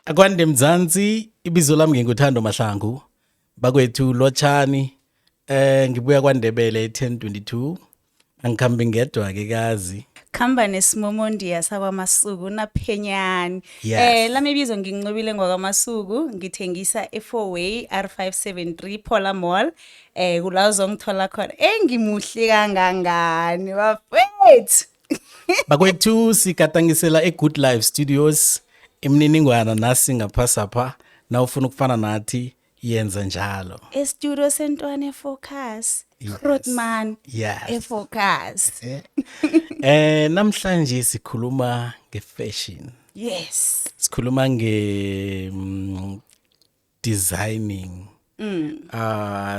Akwande Mzansi, ibizo lami nginguThando Mahlangu. Bakwethu lotshani. Ngibuya kwaNdebele 1022. Angikhambi ngedwa ke kazi. Khamba nesimomondiya sakwaMasuku naphenyani. Yes. Lami ibizo nginqobile ngwakwaMasuku, ngithengisa e4way R573 Pola Mall. Kula uzongithola khona. Engimuhle kangangani bafethu. Bakwethu sigadangisela eGood Life Studios. Imininingwana nasi ngaphasapha nawufuna ukufana nathi yenza njalo. E-studio sentwane Focus. Yes. Grootman. Yes. E-Focus. Namhlanje sikhuluma ngefashion. Yes. Sikhuluma nge designing.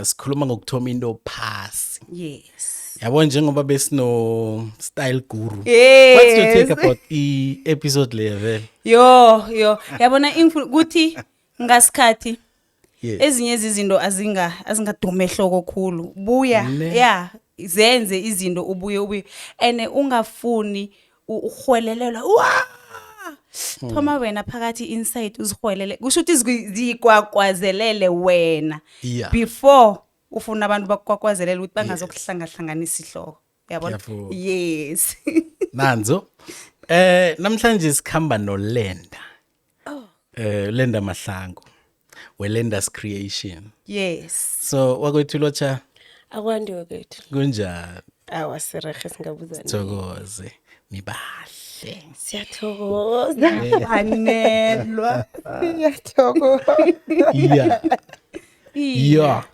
Sikhuluma ngokuthoma into phasi. Yes. Yabo njengoba besino style guru. Yes. What's your take about i episode le vele? Yo, yo. Yabona ingifuna ukuthi ngasikhathi ezinye izinto azingadumi ehloko khulu. Buya, Ne. yeah, zenze izinto ubuye ene ungafuni urhwelelelwa. Wa! Thoma wena phakathi inside uzihwelele. Kusho ukuthi zikwakwazelele wena. Before ufuna abantu bakwakwazelele ukuthi bangazokuhlangahlanganisa ihloko. Yabona? Ngiyavuma. Yes. Nanzo. Namhlanje sikhamba noLenda. Oh. Lenda Mahlangu. Welenda's Creation. Yes. So wakwethu lotsha Akwande kwethu. kunjani? Awa sirehe singabuzana. Thokoze. Nibahle. Siyathokoza. Banelwa. Siyathokoza. Yeah. Yeah.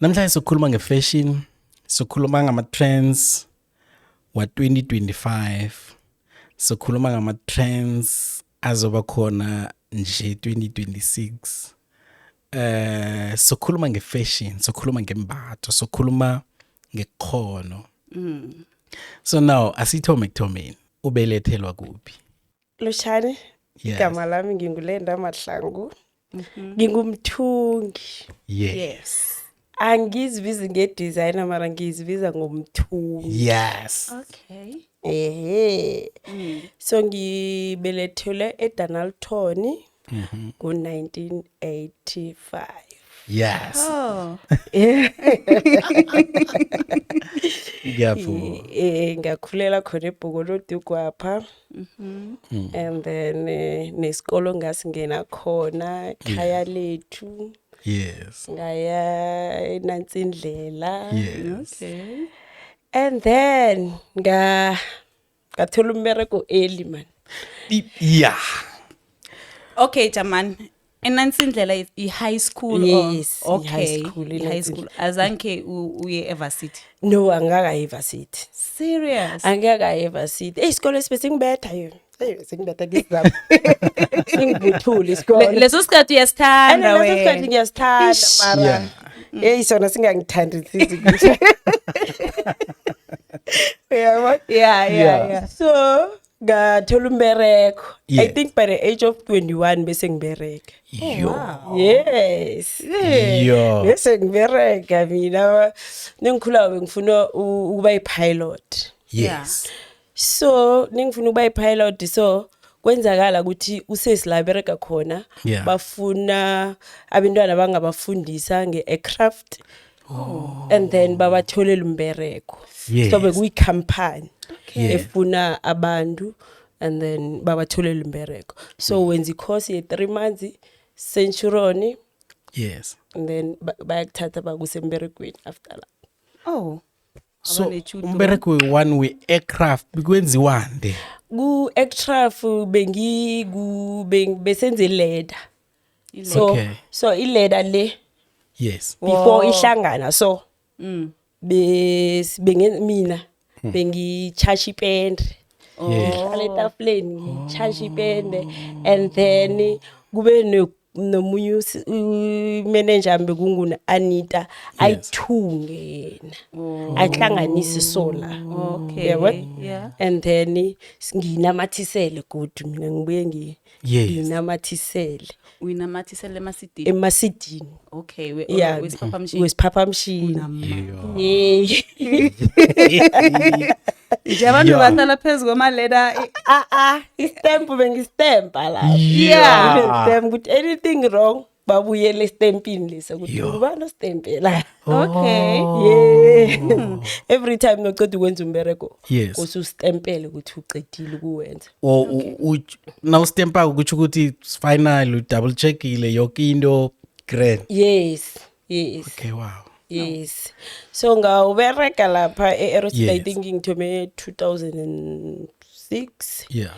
Namhlanje sikhuluma ngefashion, sikhuluma ngama trends wa 2025. Sikhuluma ngama trends azoba khona nje 2026. Sikhuluma ngefashion, sikhuluma ngembatho, sikhuluma ngekhono. So now asithome kuthomeni. Ubelethelwa kuphi? Loshani. Yes. Igama lami nginguLenda Mahlangu. Ngingumthungi. Yes. Yes. Angizibizi ngedesigner mara ngizibiza ngomthungi. Yes. Okay. Ehe. So ngibelethelwe eDonaldton ngo-1985. Yes. Oh. Ngiyavuma. Ngakhulela khona eBhokolodugwapha. And then nesikolo ngasingena khona ekhaya lethu. Yes. Ngaya eNansindlela. Yes. Okay. And then ngathola umbereko early man. Yeah. Okay, Jaman. Enansindlela i high school or Yes, i-high okay, school, i high school. Azange uye evarsity. No, angakayi evarsity. Serious. Angakayi evarsity. Hey, isikole sibe singibetha yo. Hey, singibetha ngisizama. Singibuthule isikole. Leso sikhathi uyasithanda And leso sikhathi wena. ngiyasithanda mara. Yeah. Hey, sona singangithandisisi kuhle. Uyabona? Yeah, yeah, Yeah. yeah. So ngathola umbereko. I Yes. think by the age of 21 bese ngibereka. Yo. Yes. Yo. Bese ngibereka mina nengikhula bengifuna ukuba yi-pilot. Yes. So nengifuna ukuba yi-pilot so kwenzakala ukuthi usesi la bereka khona bafuna abantwana bangabafundisa nge-aircraft and then babatholele umbereko. So bekuyi-company efuna abantu and then babatholele umbereko. So wenza i-course ye-3 months Centurion. Yes. And then bayakuthatha bakuse emberegweni after that. Oh. So Abanetjhudu. umbereko we-one we-aircraft bekwenziwani? Ku aircraft bengiku besenze leather. So so i-leather le Yes. before ihlangana so bes bengen mina bengichasha ipende. Ngihlala etafuleni ngichasha ipende and then kube nomunye manager bekunguna Anita ayithunge yena ayihlanganise sola. Okay. Yabona? Yeah. And then nginamathisele godu mina ngibuye nginamathisele Uyinamathisele emasidini. emasidini. Okay, Yeah, wesiphaphamshini. wesiphaphamshini. Yeah. Nje abantu Yeah. bahlala phezu kwamaleda Ah ah, istamp bengistampa la. Yeah. Stamp ukuthi anything wrong babuyele estampini lesa ukuthi Yo. ubani ostempela. Okay. Yeah. Every time noceda ukwenza umbereko, Yes. usustempele ukuthi ucedile ukuwenza. Or nawustempa kutsho ukuthi it's final, u double checkile yonke into, grand. Yes. Yes. Okay, wow. Yes. So ngawubereka lapha e-Aerospace. I Yes. think ngithome 2006. Yeah.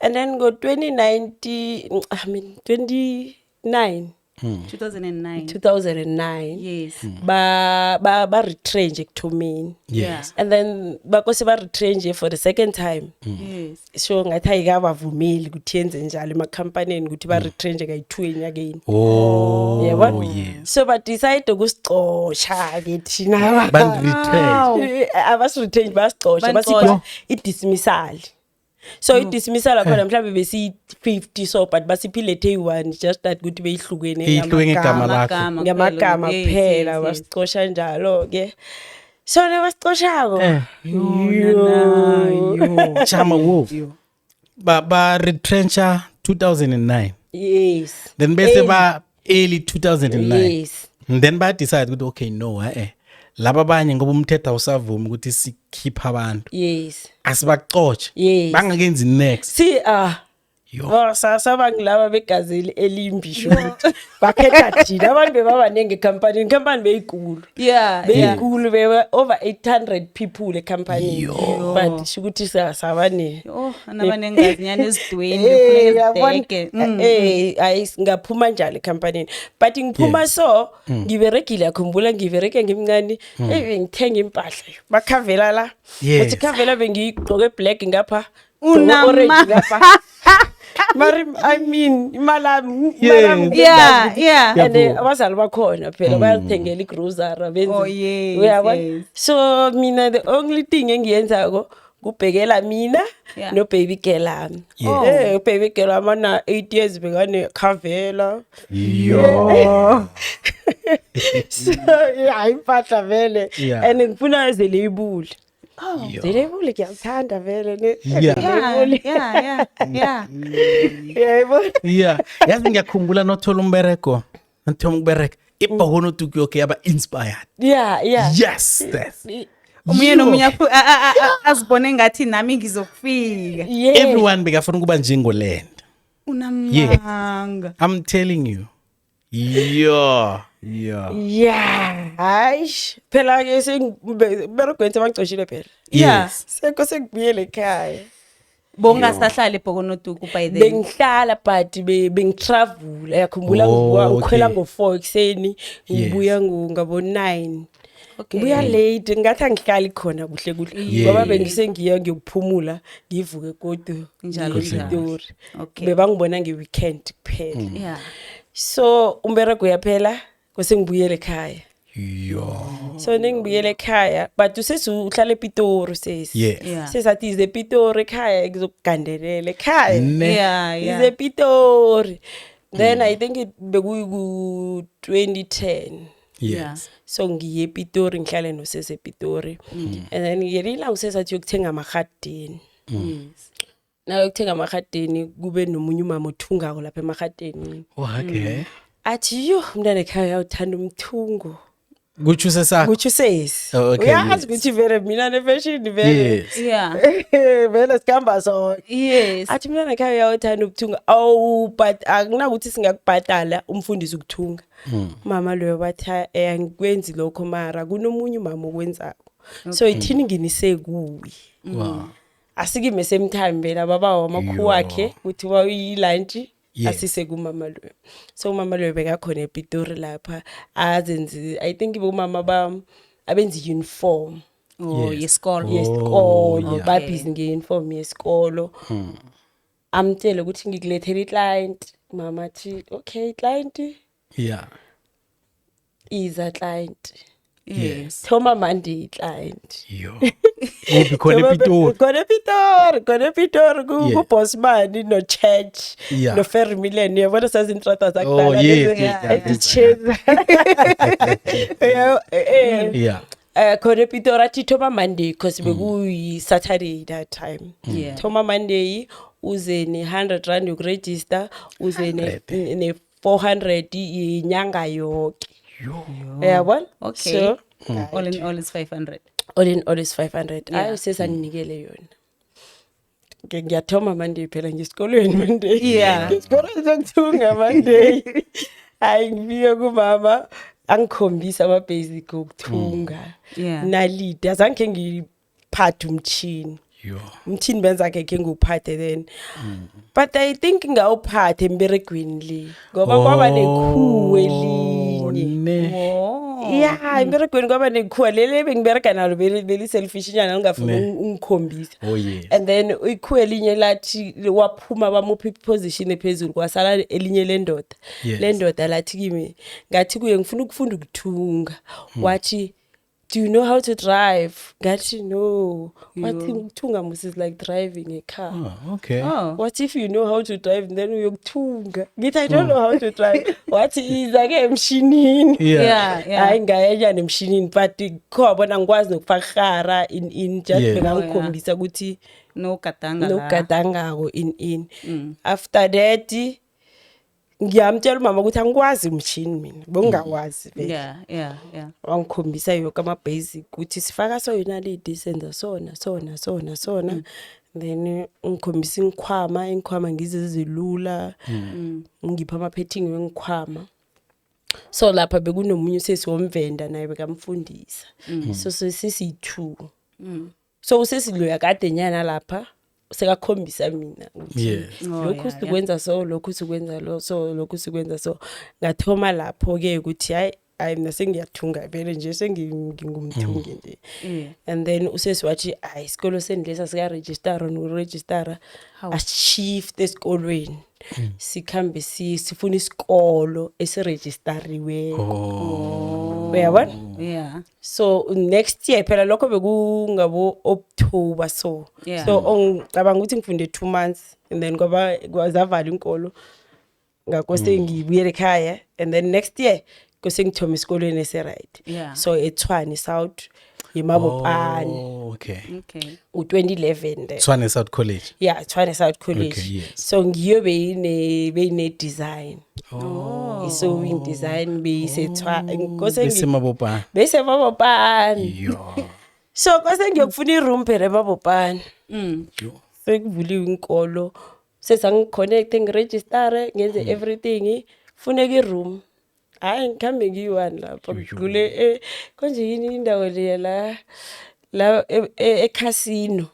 And then go 2090, I mean 29 2009. 2009. Yes. Ba retrench ekuthomeni. Yes. And then bakose ba retrench for the second time. Yes. So ngathi ayikabavumeli ukuthi yenze njalo emakhampaneni ukuthi ba retrench kayi-2 enyakeni. Oh. Yabona? Yes. So ba decide ukusixosha ke thina. Ban retrench. Abasi-retrench, bayasixosha, Banixosha. basipha i-dismissal. So i-dismissal akhona mhlawumbe besiyi-50 so, but basipha ilethe eyi-one, just that ukuthi beyihlukene Ihluke ngegama lakho. Amagama ngamagama kuphela. kuphela. Yes. Basixosha njalo-ke, so nebasixoshako Eh. Yo. Chama wo. Ba retrencha 2009. Yes. Then bese ba early 2009. Yes. And then ba decide ukuthi okay, no, eh laba abanye ngoba umthetho awusavumi ukuthi sikhiphe abantu. Yes. Asibaxotshe. Yes. Bangakenzi next. Si ah. Yo. Oh, sabangilaba begazeli elimbi sho ukuthi bakhetha thina. Abantu bebabaningi ekhampanini, ikhampani beyikulu. Yeah. Beyinkulu, bewe over 800 people ekhampanini, Yo. but sho ukuthi sabane Oh, anabanengazinyana ezidweni. Eh, uyabona? Kufuneka. Eh, hayi, ngaphuma njalo ekhampanini, but ngiphuma Yes. so ngiberegile, akhumbula ngibereke ngimncane, eh, ngithenga impahla bakhavela la. Yes. Uthi khavela bengiyigqoke black ngapha, Unama. orange ngapha, mari I mean imalami, imalami. Yeah. And abazali bakhona phela bayazithengela igrocery benze. Oh, yes, Uyabona? yes. So mina the only thing engiyenzako kubhekela mina no baby girl ami. Yes. Eh, baby girl ami ana 8 years bekane khavela. Yo. So yeah, impahla vele. Yeah. And ngifuna zelabel. Yo. Zelabel ngiyathanda vele ne. Yeah. Yeah. Yebo. Yeah. Yazi ngiyakhumbula nothola umbereko. Nthoma ukubereka. Ibhokono tuku yoke yaba inspired. Yeah. Yes. That's. Omunye Yo. nomunye azibone ngathi nami ngizokufika. Yeah. Everyone bekafuna ukuba njengoLand. Unamanga. I'm telling you. Yo. Yeah. Yeah, hayi phela ke sengiberegweni sebangicoshile phela. Yeah. Yes. Sekho sengibuyele ekhaya. Bongasahlali eBhokonotuku by then. Bengihlala, but bengitravel, yakhumbula Oh, ngibuka ngikhwela okay. ngo4 ekseni, ngibuya ngabo 9. Ngibuya late, ngathi angihlali khona kuhle kuhle ngoba bengisengiya ngiyokuphumula, ngivuke kodwa Njalo, ngiye njalo. ePitori. Bebangibona nge-weekend kuphela. So umberego uyaphela kwese ngibuyele ekhaya. Yo. So nengibuyele ekhaya, but usesi uhlala ePitori sesi. Yes. Sesathi ize ePitori, ekhaya kuzokugandelela ekhaya. Ne. Yeah. Ize ePitori. Then I think it bekuyiku 2010. Yes. So ngiye ePitori, ngihlale nosese ePitori. And then ngelinye ilanga usesathi yokuthenga amahadeni. Yes. Nayokuthenga amahadeni kube nomunye umama othungako lapha emahadeni. Oh, okay. Athi yo, umntana ekhaya uyawuthanda umthungo. Kutsho sesakho. Kutsho usesi. Oh, okay, Uyazi yes. ukuthi vele mina ne-fashion vele. Yes. Vele sikhamba sonke. Yes. Athi mina ekhaya uyawuthanda ubuthunga. Awu, but akunakuthi singakubhadala umfundisi ukuthunga. Mama loyo bathi, "Eh, angikwenzi lokho, mara kunomunye umama okwenzako. So ithini nginise kuye." Wow. Asikime same time vele baba wamakhu Yo. wakhe ukuthi bayi-lunch. Yes. Asise kumama loyo. So umama loyo bekakhona ePitori lapha azenzi, I think bomama ba abenza uniform. Oh, Yes. yesikolo. Yesikolo. Yeah. Babhizi nge-uniform yesikolo. Amtshele ukuthi ngikulethele i-client. Mama athi okay, client. Iza client. Yes. Thoma Monday client. Yo. Kuphi khona ePitori? Khona ePitori, khona ePitori ku-Bosman no-Church no-Ferry Milan, uyabona sazintrata Oh, zakudala yes, lezi yes, yeah, ezi-chase. Yeah, eh. Yeah. Khona ePitori athi thoma Monday, because bekuyi Saturday that time. Thoma Monday, uze ne 100 rand yokuregister, uze ne 400 inyanga yonke. Yo. Uyabona? Okay. So All in all is 500. All in all is 500. Ayi, sesanginikele yona. Ngiyathoma Monday phela, ngisikolweni Monday. Ngesikolweni sokuthunga Monday. Hayi, ngifike kumama, angikhombisa ama-basic okuthunga. Nalidi azange khe ngiphathe umtjhini. Yo. Umtjhini benza khe khe ngiwuphathe then, but I think ngawuphathe emberegweni le, ngoba kwaba nekhuwe elinye. Ne. Ya, emberegweni kwaba nekhuwa leli bengiberega nalo, beli-selfish nyana, lingafuni ungikhombisa. Oh yes. And then ikhuwa elinye lathi waphuma, bamupha iposition ephezulu, kwasala elinye lendoda. Le ndoda lathi kimi, ngathi kuye ngifuna ukufunda ukuthunga. Wathi, "Do you know how to drive?" Ngathi, "No." Wathi, "Ukuthunga mos is like driving a car." Oh, okay. Oh. "What if you know how to drive, then uyokuthunga?" Ngithi, "I don't know how to drive." Wathi, "Iza ke emshinini." Hayi, ngayenya nemshinini, but khona ngikwazi nokufaka ihara in just bekangikhombisa ukuthi No gadanga la. Nokugadangako in. After that ngiyamtshela umama ukuthi angikwazi umshini, mina bengingakwazi vele. Wangikhombisa yoke ama-basic, ukuthi sifaka so inalidi, senza sona sona sona sona. Then ngikhombisa ingikhwama, ingikhwama ngizezilula, ngipha ama-pattern wengikhwama. So lapha bekunomunye usesi womvenda, naye bekamfundisa, so sesiyi-two. So usesi loya kade nyana lapha sekakhombisa mina ukuthi lokhu sikwenza so, lokhu sikwenza lo so, lokhu sikwenza so. Ngathoma lapho-ke ukuthi hayi hayi, mina sengiyathunga vele nje, sengingumthungi nje. And then usesi wathi, "Hayi, isikolo senilesa sikarejistara nokurejistara." Hawu. Ashift esikolweni, sikhambe sifuna isikolo esirejistariweko. Uyabona? Yeah. So next year phela, lokho bekungabo October, so so ngicabanga ukuthi ngifunde 2 months and then kwaba kwazavala inkolo, ngakho sengibuyele ekhaya. And then next year kose ngithoma esikolweni ese-right. So eTshwane South, eMabopane. Oh, okay. U2011 there. Tshwane South College. Yeah, Tshwane South College. Okay, yes. So ngiyo beyine design. I-sewing design beyisethwa kose BeseMabopane. BeseMabopane. Yo. So kose ngiyokufuna iroom phela eMabopane. Yo. Sekuvuliwe inkolo, sesangiconnecte, ngirejistare, ngenze everything, funeka iroom. Hayi, ngikhambe ngiyi-one lapho. Yo, yo. Kule konje yini indawo leya la la eCasino,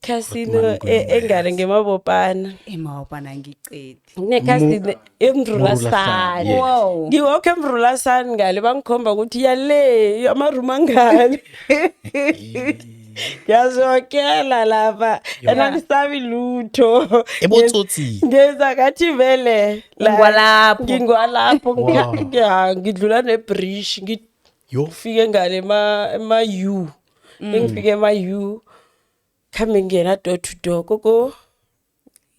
casino Grootman engale ngeMabopana. EMabopane ngicedi. Kunecasino eMrulasana. Yes. Wow. Ngiwokho eMrulasana ngale, bangikhomba ukuthi yale amaroom angale. Ngiyazokela lapha and angisabi lutho. Ebotsotsi. Ngenza ngathi vele Ngingwalapho. Ngingwalapho. Wow. Ngidlula nebridge. Yo. Ngifike ngale ema-U, engifike ema-U, khambe ngena door to door koko.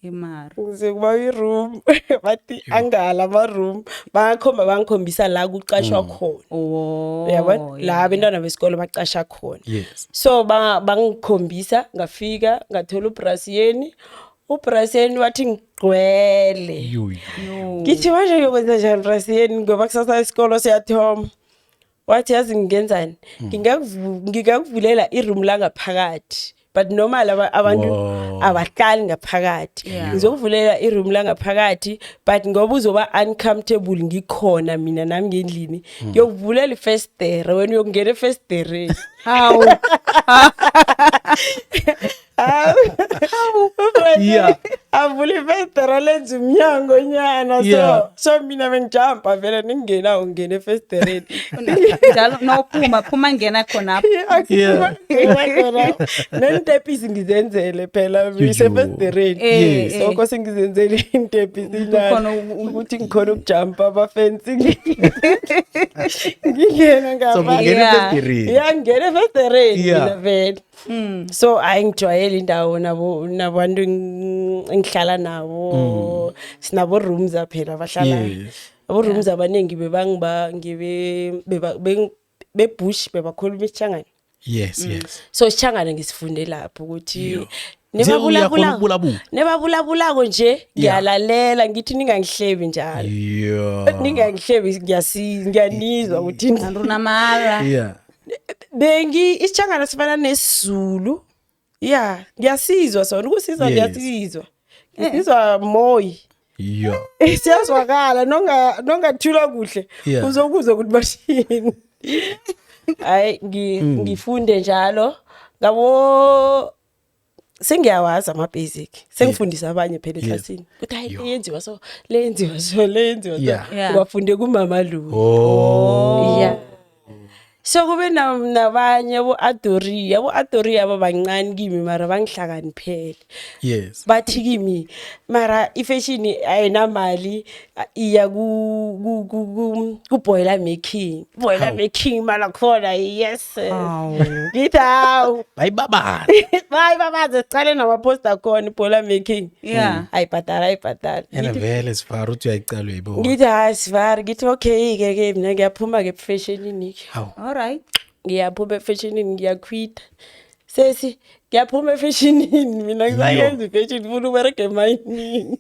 Imari. Ngizekuba i-room, bathi angala ama-room, bangakhomba, bangikhombisa la kucashwa khona. Uyabona la abantwana besikolo bacasha khona. So bangikhombisa, ngafika ngathola ubrasiyeni. Ubrasiyeni wathi ngigcwele. Yo. Yo. Ngithi, "Manje ngiyokwenza njani, brasiyeni, ngoba kusasa isikolo siyathoma?" Wathi, "Yazi ngingenzani? Ngingakuvulela iroom la ngaphakathi, but normal abantu abahlali ngaphakathi. Ngizokuvulela iroom la ngaphakathi, but ngoba uzoba uncomfortable ngikhona mina nami ngendlini, ngiyokuvulela ifestere, wena uyokungena efestereni." Hawu. Hawu. Avula ifestere, lenza umnyango nyana. So so mina bengijampa vele, ningenawo, ngingena efestereni. Njalo nawuphuma phuma ngena khonapho. Nentepisi ngizenzele phela ngisefestereni. So kose ngizenzele intepisi nyana Ukhona ukuthi ngikhona ukujampa amafensi, ngingena So ngapha. ungena efestereni. Ya, ngingena efestereni mina vele. So hayi, ngijwayele indawo nabo, nabantu engihlala nabo, sinabo rooms phela abahlala. Abo rooms abaningi bebangiba ngibe beba Bebush bebakhuluma isichangane. Yes. So isichangane ngisifunde lapho ukuthi Yo. Nje uyakhona ukubulabula? Nebabulabulako nje ngiyalalela, ngithi ningangihlebi njalo. Ningangihlebi, ngiyanizwa ukuthi Kanti unamala. Bengi isichangana sifana nesiZulu. Ya, ngiyasizwa sona, ukusizwa. Ngiyasizwa, ngisizwa moyi. Siyazwakala, nongathula kuhle uzokuzwa ukuthi bashini. Hayi, ngifunde njalo ngabo, sengiyawazi ama-basic, sengifundisa abanye phela eklasini ukuthi hayi, le yenziwa so, le yenziwa so, le yenziwa so. Wafunde kumama lo. Yeah, so kube nabanye bo-adoria, bo-adoria babancane kimi mara bangihlakaniphele. Bathi kimi, mara ifashion ayinamali, iya ku-boiler making, boiler making mara khona, yes. Ngithi hawu. Bayibabala. Bayi babaze, sicale namaposta khona i-boiler making. Ayibhadala, ayibhadala. Ene vele sifara uthi uyayicala, uyayibona. Ngithi hayi sivari, ngithi okay-ke ke mina ngiyaphuma-ke efashionini-ke. Hawu. All right. Ngiyaphuma efashionini, ngiyakhwitha sesi, ngiyaphuma efashionini mina, ngisayenza ifashion, ngifuna ukuberega emayinini,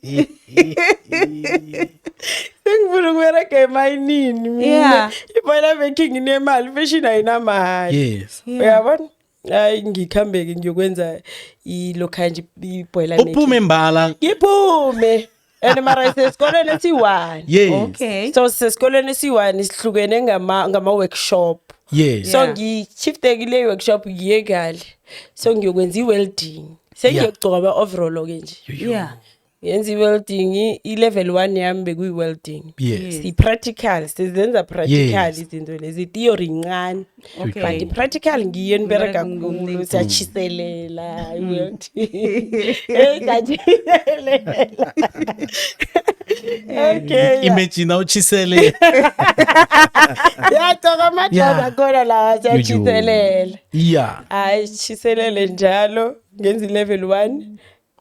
sengifuna ukuberega emayinini mina. I-boiler making inemali, ifashion ayinamali. Uyabona, hayi, ngikhambe-ke ngiyokwenza ilokha nje i-boiler making. Uphume mbala. Ngiphume and mara sesikolweni esiyi-one. So sesikolweni esiyi-one, sihlukene ngama-workshop. So ngishifte kule workshop, ngiye ngale, so ngiyokwenza i-welding, sengiyokugcoka ama-overall-ke nje. Ngenza i-welding, i-level 1 yami bekuyi-welding. Si-practical, sizenza practical izinto lezi, theory incane but i-practical ngiyo eniberega Iberega khulu. ngomningi. Siyatshiselela i-welding. Eh, siyatshiselela, okay, yeah. Imagine awutshisele. Yagcoka amadoda khona lawa, siyatshiselela. Hayi, sitshiselele njalo, ngenza i-level 1,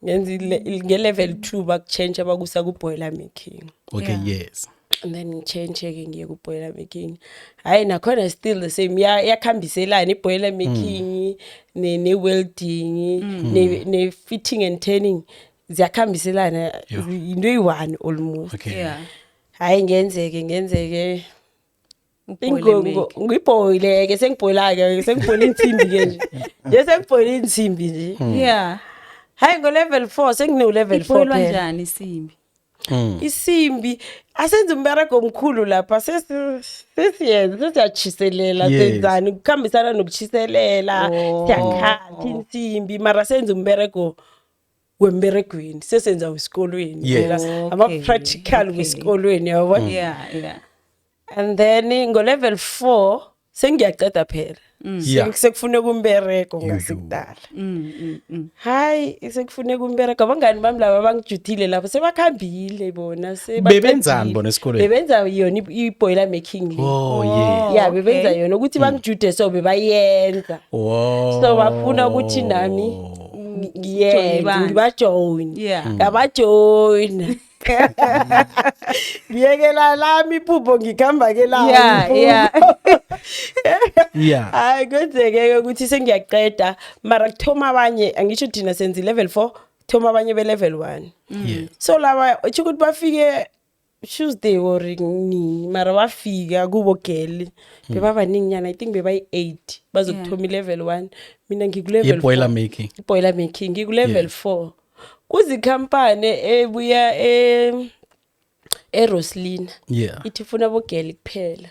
ngenza nge-level 2 bakutshentsha, bakusa ku-boiler making. And then ngitshentshe-ke ngiye ku-boiler making. Hhayi, nakhona still the same, iyakhambiselana i-boiler making ne-welding ne-fitting and turning, ziyakhambiselana. Into eyi-one almost. Hhayi, ngenzeke ngenzeke. Uboiler making. Ngibhoyile-ke, sengibhoyila-ke, sengibhoyila insimbi-ke nje nje, sengibhoyila insimbi nje. Hayi, ngo-level 4, sengino-level 4 Iboilwa phela. njani isimbi? Isimbi asenze umberego omkhulu lapha, sesiyenza, sesiyatshiselela. Senzani, kukhambisana nokutshiselela. Siyakhatha insimbi mara senze umberego wemberegweni, sesenza wesikolweni phela, ama-practical wesikolweni, yabona. And then ngo-level 4 sengiyaceda phela. Sekufuneka umberego ngasekudala. Hayi, sekufuneka umberego, abangani bami laba bangijuthile lapho sebakhambile bona. Bebenzani bona esikolweni? Bebenza yona i-boiler making le. Oh, yeah. Ya, bebenza yona, ukuthi bangijude so bebayenza. So bafuna ukuthi nami ngiyenze. Ibandla. Ngibajoyine. Ngabajoyina, ngiyekela lami iphupho, ngikhamba ke lami iphupho. Hayi, kwenzeke-ke ukuthi sengiyaqeda mara kuthoma abanye, angisho thina senza i-level 4, kuthoma abanye be-level 1. So laba tsho ukuthi bafike Tuesday or nini, mara bafika kubo girl bebabaninginyana, I think bebayi-8, bazokuthoma i-level 1, mina ngikulevel Ye-boiler making. I-boiler making, ngikulevel 4, kuzikhampani ebuya eRoslina ithi ifuna bogirl kuphela.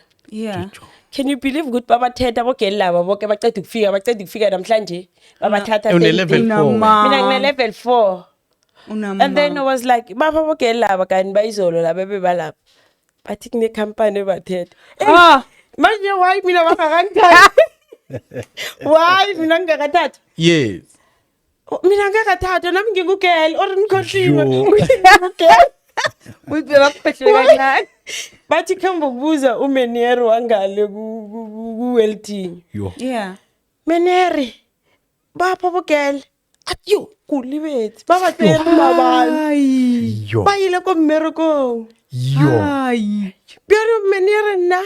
Can you believe ukuthi babathetha abogirl laba bonke, baceda ukufika, baceda ukufika namhlanje, babathatha Une same level day. 4. Mina ngine level 4. Unama. And then I was like, bapha abogirl laba kanti bayizolo laba bebalapha, bathi kunekhampani ebathetha. Ah. Manje why mina bangakangithathi? Why mina ngingakathathwa? Mina ngingakathathwa, nami ngingugirl or nikhohliwe Yo. ukuthi ngingugirl? Uthi bakhohlwe kancane. Bathi khamba ukubuza umenere wangale ku-welding. Yo. Menere, bapha bogirl, athi yo kulibetsi babatsere mabane Yo. ba ile ko mmerekong. Yo. Hayi. Bjale menere nna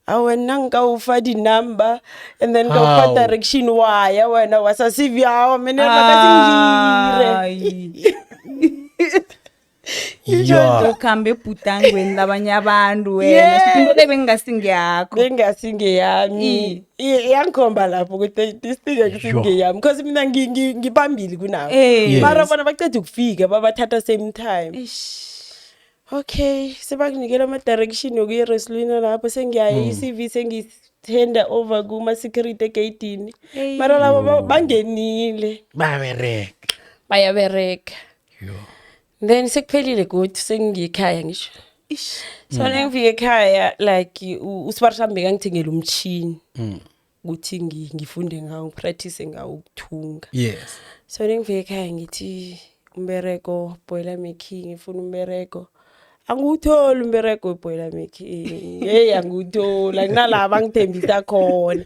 A wena nka o fa di-number and then ka o fa How? direction wa ya wena wa sa CV awa mene ba ka se ngire. Hayi. Yeah. Ukuhambe ebhudangweni labanye abantu wena. Yes. Into le bengingasingeyakho. Bengasingeyami. Iyangikhomba lapho ukuthi this thing akusingeyami because mina ngibambili kunawo. Eh. Mara bona baceda ukufika babathatha same time. Eish. Okay, sebakunikela ama-direction yokuya eRoslina lapho sengiyaya i-CV sengiyithenda over kuma-security egeyidini. Eyi. Mara labo bangenile. Babereka. Bayabereka. Yo. Then sekuphelile good sengiyekhaya ngisho. Ish. So nengifike ekhaya like usibari sami bekangithengela umchini ukuthi ngifunde ngawo ngipractice ngawo ukuthunga. So nengifike ekhaya ngithi umbereko boiler making ngifuna umbereko. Angiwutholi umbereko we-boiler making. Hey angiwutholi akunalaba angithembisa khona.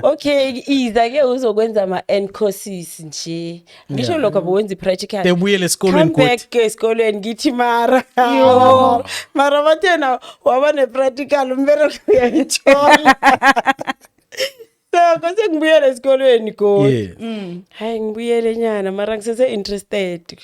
Okay iza ke uzokwenza ama-N courses nje. Ngisho lokho abuwenza i-practical. Tebuyele esikolweni Come back esikolweni ngithi mara. Yo. Mara bathena waba ne-practical umbereko uyayithola. So kose ngibuyele esikolweni godu. Hayi ngibuyele nyana mara ngisese interested.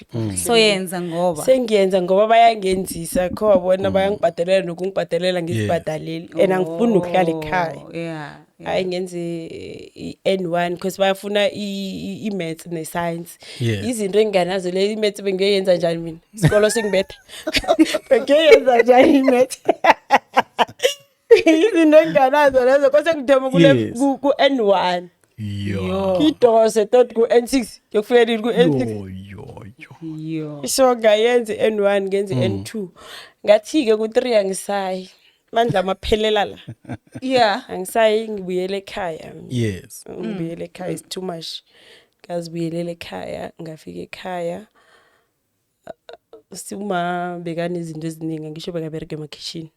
So yenza ngoba. Sengiyenza ngoba bayangenzisa kho wabona bayangibhadelela nokungibhadelela ngizibhadaleli and angifuni nokuhlala ekhaya. Oh, yeah. Hayi ngenze i-N1 because bayafuna i-maths ne-science. Izinto enginganazo le i-maths bengiyoyenza njani mina? Isikolo singibetha. Bengiyoyenza njani i-maths? Izinto enginganazo lezo kose ngithoma kule ku-N1. Yo. Ngidose tot ku-N6 ngiyokufika nini ku-N6. Yo yo yo. Yo. So ngayenza i-N1 ngenza i-N2. Ngathi-ke ku-3 angisayi. Mandla amaphelela la. Angisayi ngibuyele ekhaya. Ngibuyele ekhaya is too much. Ngazibuyelela ekhaya, ngafika ekhaya. Suma bekanezinto eziningi ngisho bekabereka emakhishini.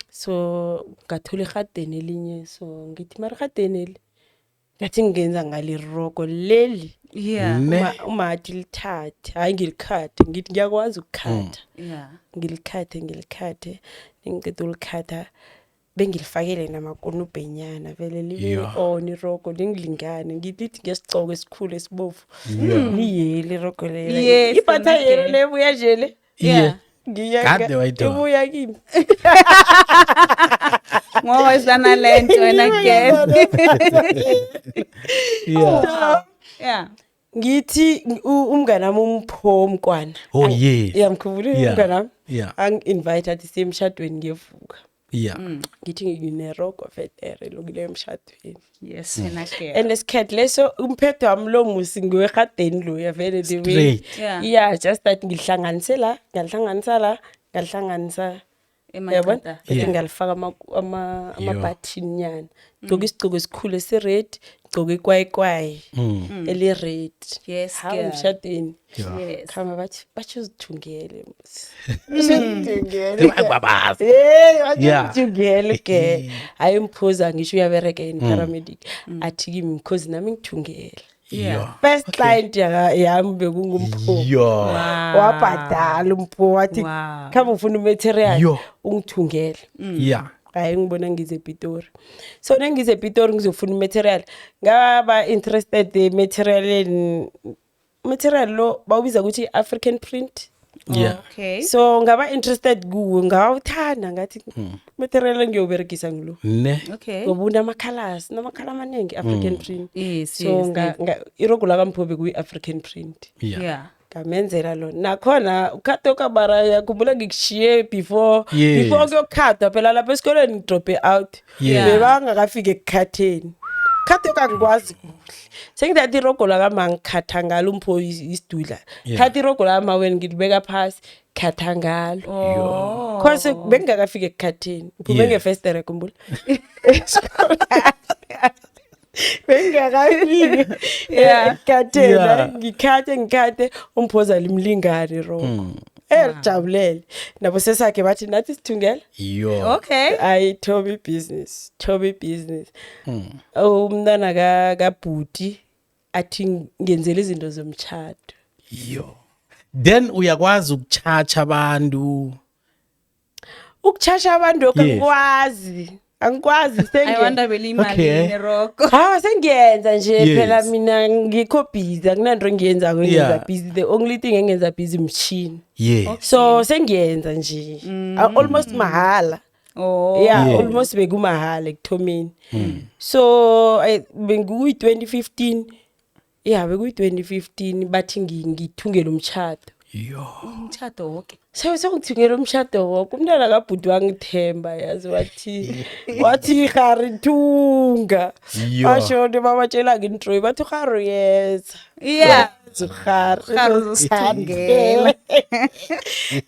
So ngathola irhadeni elinye so ngithi mara irhadeni eli ngathi ngingenza ngale roko leli. Ne. Uma athi lithathe, hayi ngilikhathe, ngithi ngiyakwazi ukukhatha. Ngilikhathe, ngilikhathe, ngiqeda ulikhatha bengilifakele namakonubhenyana vele libe on iroko lingilingane ngithi ngesigcoko esikhulu esibovu. Liyeli iroko lelo. Yes, Ipatha okay. yelo lebuya nje le. Iye. Ngiya Kade wayidonsa. ibuya kimi. Ngoba isana lento wena girl. Yeah. Ngithi umngane wami uMpho Mkwana. Oh, yes. Uyamkhumbula umngane wami? Yeah. Angi-invite athi siye emshadweni ngiyovuka. Ngithi ngineroko vetere lokile emshadweni. Yes, wena girl. And esikhathi leso umphetho wami lo musi ngiwerhadeni loya vele the way. Straight. Yeah, just that ngihlanganise la, ngalihlanganisa la, ngalihlanganisa. Yabona? Emaqanda. Bese ngalifaka Yo. amabhathini nyana. Gcoka isigcoko esikhulu esi-red, gcoka ikwayikwayi eli-red. Yes, Hawu, girl. emshadweni. Yeah. Yes. Khama bathi batsho uzithungele musi. Uzithungele. Babazi. Hey, batsho uzithungele ke. Hayi mphuza ngisho uyabereka yini paramedic. Athi kimi because nami ngithungele. Yeah. First client yami bekungumpho. Yo. Wow. Wabhadala umpho wathi khamba ufuna umaterial ungithungele. Hayi ngibona ngize ePitori. So nengize ePitori ngizofuna imaterial. Ngaba interested ematerialeni. Material lo bawubiza ukuthi African print. Okay. So ngaba interested kuwo ngawuthanda ngathi material engiyoberegisa ngilo. Ne. Okay. Ngoba unama-colors, namakhala amaningi African print. So irogo lakaMpho bekuyi African print. Ngamenzela lona. Nakhona ukhatha kabara yakhumbula ngikushiye before before kuyokhatha phela lapha esikolweni ngidrope out. Bebangakafiki ekukhatheni. Khatha kangikwazi kuhle. Sengithatha irogo lakama ngikhatha ngalo umpho isidudla. Thatha irogo lama wena ngilibeka phasi khatha ngalo. Oh. Cause bengingakafiki ekukhatheni. Ngiphume ngefestere khumbula. Bengingakafiki ekukhatheni. Ngikhathe ngikhathe umphoza limlingane rogo. Elijabulele. Nabo sesakhe bathi nathi sithungele. Yo. Okay. Ayi Toby business, Toby business. Umntana kaBhuti athi ngenzele izinto zomtshado. Yo. Then uyakwazi ukuchacha abantu. Ukuchasha abantu lokho angikwazi. Angikwazi I sengiye. wonder beliyimalini irogo. Hawa, sengiyenza nje. Phela mina ngikho busy, akunanto engiyenzako engenza busy. The only thing engenza busy mchini. So sengiyenza nje. Almost mahala. Yeah. Almost bekumahala ekuthomeni. So bekuyi-2015, yeah, bekuyi-2015, bathi ngithungele umtshado. Yo. Umtshado woke. So sengithungela umshado woke. Umntwana kabhuti wangithemba, yazi, wathi gari thunga. Yo. Basho babatshela ngintroyi, bathi gari uyeza. Gari. Gari uzosithungela.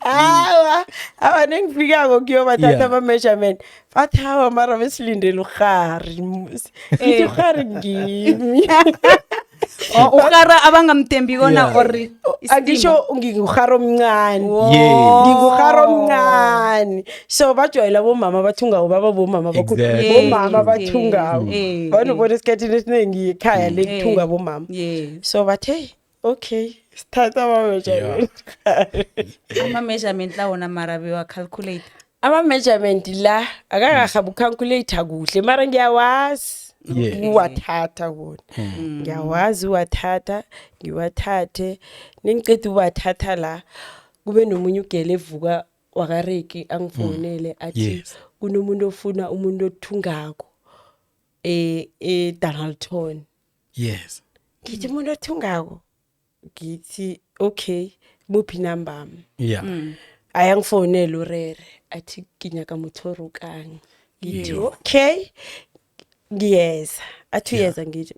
Awa, awa, nengifikako kuyobathatha ama-measurement, bathi hawa, mara besilindele urhari. Ngithi urhari ngimi. Oh, ukara abangamthembi kona or Angisho ngingurhari omncane. Ngingurhari omncane, so bajwayela bomama bathungako, baba bomama bakhulu. Bomama bathungako. Banobona esikhathini esiningi ekhaya le kuthunga bomama. So bathe okay, sithatha ama-measurement. Ama-measurement la wona mara bewa-calculate? Ama-measurement la akakahabi ucalculate kuhle, mara ngiyawazi uwathatha wona, ngiyawazi uwathatha. Ngiwathathe, nengiceda uwathatha la, kube nomunye ugele evuka wakareki angifonele athi kunomuntu ofuna umuntu othungako e-Dennilton. Ngithi umuntu othungako, ngithi okay, muphi inamba? Ayangifonela urere, athi ke nyaka motho o rokang. Ngithi okay, ngiyeza. Athi uyeza, ngithi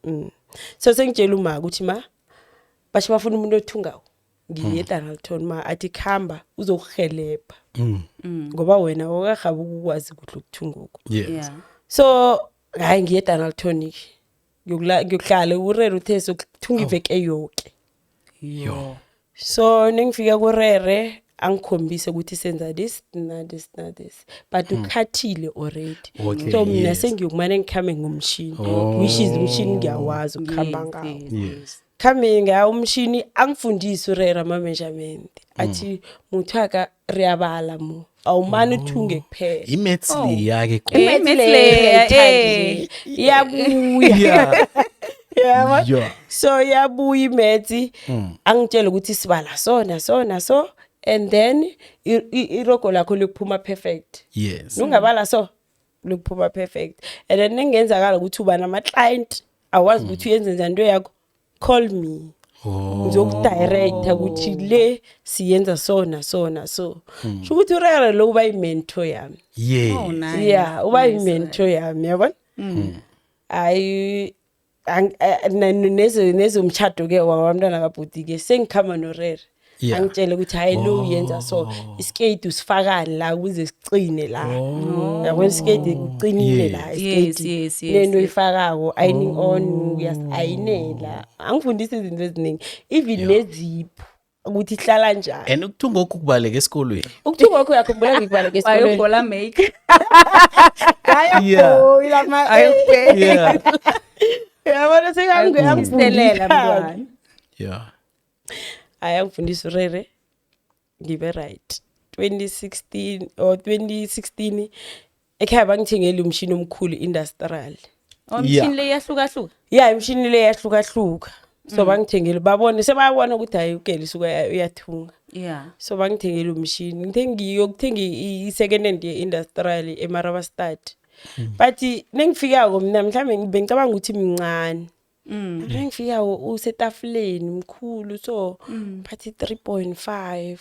So sengitshela uma ukuthi ma basho bafuna umuntu othungako, ngiye eDennilton. Ma athi khamba, uzokuhelebha ngoba wena awukarhabi ukukwazi kuhle ukuthunga. So hayi, ngiye eDennilton ke, ngiyokuhlala urere, uthe sokuthunga iveke yoke. Yo. So nengifika kurere, angikhombise ukuthi senza this na this na this, but ukhathile already. So mina sengiyokumane ngikhambe ngomshini, which is umshini ngiyawazi ukukhamba ngawo. Khambe ngawo umshini, angifundise urera ama-measurement, athi motho aka re a bala mo, awumane uthunge kuphela. I-maths leya-ke. I-maths leya, eh. Iyabuya. Yabo. So iyabuya i-maths, angitshele ukuthi sibala so na so na so, and then irogo lakho likuphuma perfect. Nungabala so likuphuma perfect, and then nengenzakala ukuthi uba nama-client, awazi ukuthi uyenze njani into yakho, call me. Ngizokudirecta ukuthi le siyenza so na so na so. Sho ukuthi urere lo uba yi-mentor yami. Oh, nice. Yeah, uba Nice. yi-mentor yami, yabona. Hayi, nezomtshado-ke wabantwana kabhuti-ke, sengikhamba norere. Angitshele ukuthi hayi, lo uyenza so, isiketi usifakani la ukuze sicine la. Yabona, isiketi kuqinile la. Isiketi lento oyifakako, ironing on, uyasi-ayinela. Angifundisa izinto eziningi, even neziphu ukuthi ihlala njani. And ukuthunga okhu kubaleka esikolweni? Ukuthunga kwakho, uyakhumbula ngikubaleka esikolweni. Wayogola make. Ayaboyila. Yabona. Ayokuselela mntwana. Hayi, angifundisa urere, ngibe right. 2016 or 2016 ekhaya bangithengele umshini omkhulu, industrial. Oh, imishini le iyahlukahluka. Ya, imishini le yahlukahluka. So bangithengele, babone, sebayabona ukuthi hayi, ugele suka uyathunga. So bangithengele umshini, ngithe ngiyokuthenga i-second hand ye-industrial eMarabastad, but nengifikako mina mhlawumbe bengicabanga ukuthi mncane. Nengifikako usetafuleni mkhulu, so bathi 3.5,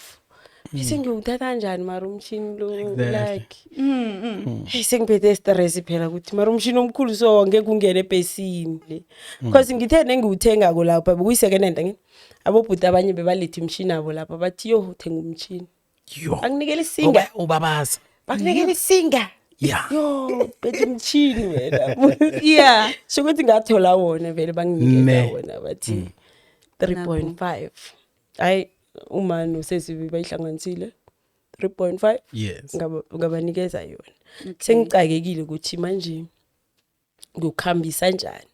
bese ngiyowuthatha kanjani mara umshini lo? Like, hey, sengiphethe stress phela ukuthi mara umshini omkhulu, so ngeke ungene ebhesini le, because ngithe nengiwuthengako lapha bekuyi-second hand, angithi abobhuti abanye bebaletha imishini abo lapha, bathi yo, thenga umshini. Yo. Akunikela isinga. Ubabaza. Bakunikela isinga. Yo, phethe umshini wena. Sho ukuthi ngathola wona vele, banginikeza wona, bathi 3.5. Hayi, uma nosesi bayihlanganisile 3.5. Ngabanikeza yona, sengicakekile ukuthi manje ngikukhambisa njani.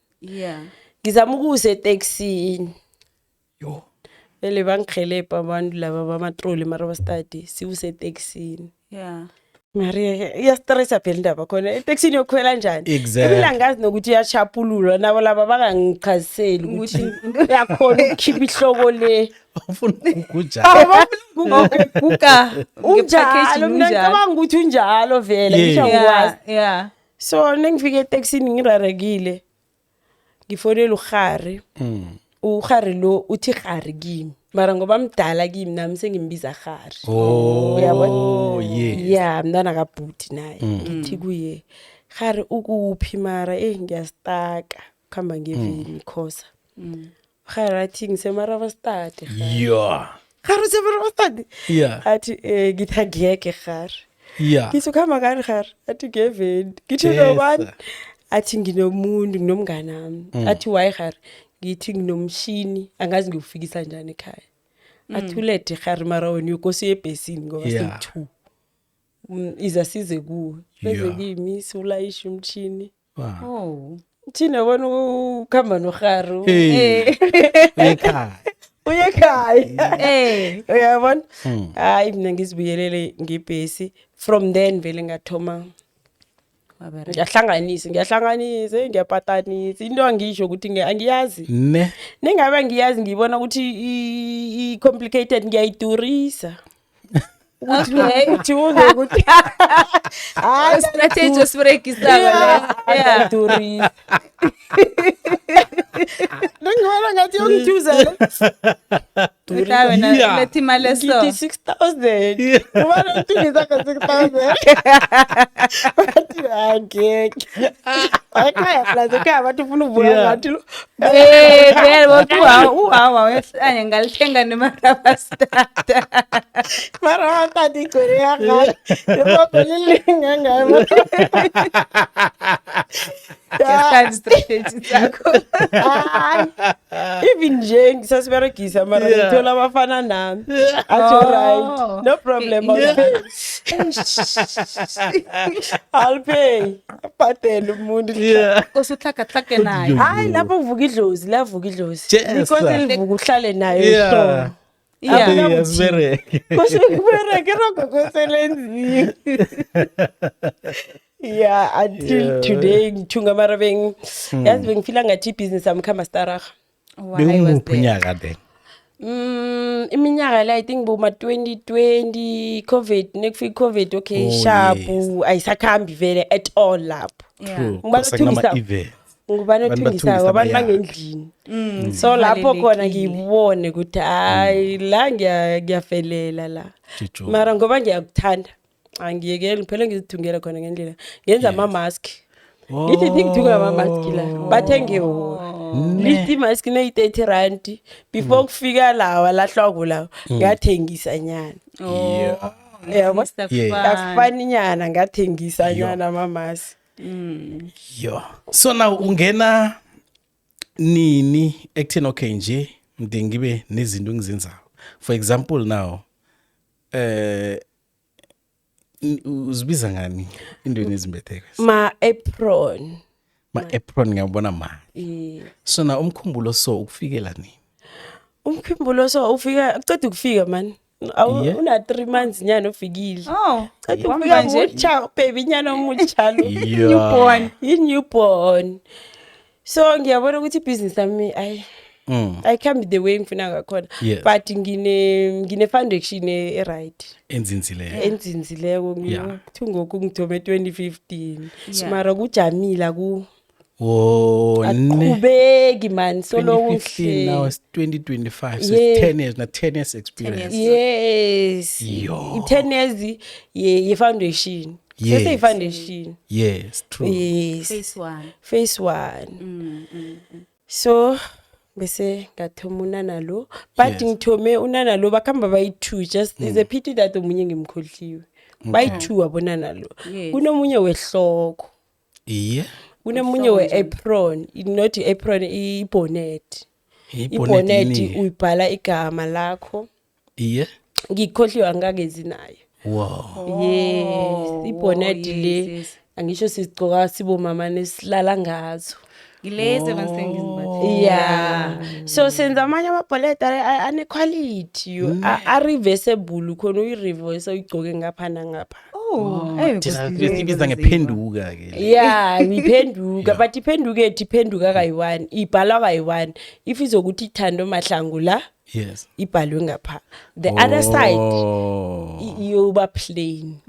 Ngizama ukusa etekisini. Yo. Vele bangihelebha abantu laba bamatroli eMarabastad, siwuse etekisini. Maria iyastressa phela indaba khona etekisini yokukhwela njani. Exactly. Ebile angazi nokuthi iyachapululwa nabo laba bangangichaziseli ukuthi uyakhona ukukhipha ihloko le. Ufuna ukuguja. Kuka. Unjalo, mina ngicabanga ukuthi unjalo vele, ngisho ngikwazi. Yeah. So nengifike etekisini ngirarekile. Ngifonela uRhari. URhari lo uthi Rhari kimi. Mara ngoba mdala kimi nami sengimbiza Rhari. Oh, Uyabona? yes. Yeah, mntana kabhuti naye. Ngithi kuye, Rhari ukuphi mara eh ngiyastaka. Khamba ngeveni khosa. Rhari athi ngiseMarabastad. Yeah. Rhari useMarabastad? Yeah. Athi eh ngithi angiyeke Rhari. Yeah. Ngithi ukhamba ngani Rhari? Athi ngeveni. Ngithi Yes. nobani? Athi nginomuntu, nginomngani wami. Athi why Rhari? Ngithi nginomshini, angazi ngiwufikisa njani ekhaya. Athi ulethe Rhari mara wena uyokosi ebhesini ngoba Yeah. siyi-two. Iza size kuwe. Beze Yeah. kimi siwulayishe umshini. Wow. Oh. Umshini yabona ukuhamba noRhari. Hey. Ekhaya. Uye ekhaya. Eh. Uyabona? Hayi mina ngizibuyelele ngebhesi. From then vele ngathoma ngiyahlanganisa, ngiyahlanganisa, ngiyapatanisa. Into angisho ukuthi angiyazi. Ne. Nengabe angiyazi ngibona ukuthi i-complicated ngiyayidurisa. Okay. Ukuthi uze ukuthi hayi Strategy osiberegisako le. Yeah. ngiyayidurisa. Nengibona ngathi yongithuza. Mhla wena Yeah. uletha imali eso. Ngithi 6000. Ubona uthungisa ka 6000. Bathi angeke. Ekhaya plus ekhaya bathi ufuna uvuka Yeah. ngathi lo. Eh, vele bothi uhawa uyahlanya ngalithenga neMarabastad. Mara wathatha igcwele kangaka. Irogo lilinga ngayo. Ngiyasithanda strategy sakho. Hayi. Even nje ngisasiberegisa mara Yeah. ngithola abafana nami. Athi Oh. right. No problem. I'll pay. I'll pay. Abhadele umuntu. Yeah. Kose utlhagatlhage nayo. Hayi lapho kuvuka idlozi, lavuka idlozi. Yes, Because sir. livuka uhlale nayo Yeah. ihlobo. Yeah. Hey, asibereke. Kose kubereke irogo kose lenziwe. Yeah, until Yeah. today ngithunga mara beng yazi bengifila ngathi ibhizinisi yami khamba staraga. Why was Bewumuphi that? unyaka then? Iminyaka la I think boma 2020 COVID nekufika COVID okay Oh, sharp yes. ayisakhambi vele at all lapho. Yeah. True. Ngibona Because kunama uthungisa- events. Ngubani Abantu othengisayo bathungisa abantu bayakha. bangendlini. So lapho khona Kubalulekile. ngibone ukuthi hayi la ngiyafelela la. Jojo. Mara ngoba ngiyakuthanda angiyekeli ngiphele ngizithungela khona ngendlela. Ngenza ama mask. Ngithi thi ngithunga ama mask la bathenge wona. Lithi mask ne 30 rand before kufika lawa lahlwako lawa ngathengisa nyana. Yeah. Yabo? Yeah. Akufani nyana ngathengisa nyana ama mask. Yo. So now ungena nini ekutheni okay nje ngide ngibe nezinto engizenzayo. For example now uzibiza ngani into ezimbetheko? Ma apron. Ma apron ngiyabona manje. Eh. So now umkhumbulo so ukufikela nini? Umkhumbulo so ufika uceda ukufika man. Awu Yeah. una 3 months nyana ufikile. Oh. Ceda Wamba ukufika nje. mutsha baby nyana omutsha lo. Yeah. Newborn. I newborn. So ngiyabona ukuthi ibhizinisi yami ayi ayihambi the way ngifuna ngakhona. Yes. But ngine foundation e right. Enzinzileyo. Enzinzileko Yeah. ngithi ngoku ngithome 2015. Yeah. Mara kujamila ku Oh, ne. aqhubeki man solo 2015 now kuhle. it's 2025 so Yeah. it's 10 years na 10 years experience. Yes. Yo. I-10 years ye foundation. Yes. Sese foundation. Yes, true. Yes. Phase 1. Phase 1. So bese ngathoma unana lo but Yes. ngithome unana lo bakhamba bayi-two just is a pity that omunye ngimkhohliwe bayi-two abonana lo Yes. kunomunye wehloko Yeah. kunomunye we-apron not i-apron i-bonnet Ibonnet ibonnet yini? uyibhala igama lakho Yeah. ngikhohliwe angikakezi nayo Wow. Yes, ibonnet yes, le yes. angisho sizigcoka sibomama nesilala ngazo. Ngilezi evanise ngizimbathe. Yeah, so senza amanye amabholede ane-quality, a-reversible, khona uyi-reverse, uyigcoke ngapha nangapha. Oh, hey. Thina sibiza ngephenduka ke. Yeah, ngiphenduka, but iphenduka ethu iphenduka kayi-one, ibhalwa kayi-one. If izokuthi Thando Mahlangu la, ibhalwe ngapha the other side, iyoba plain.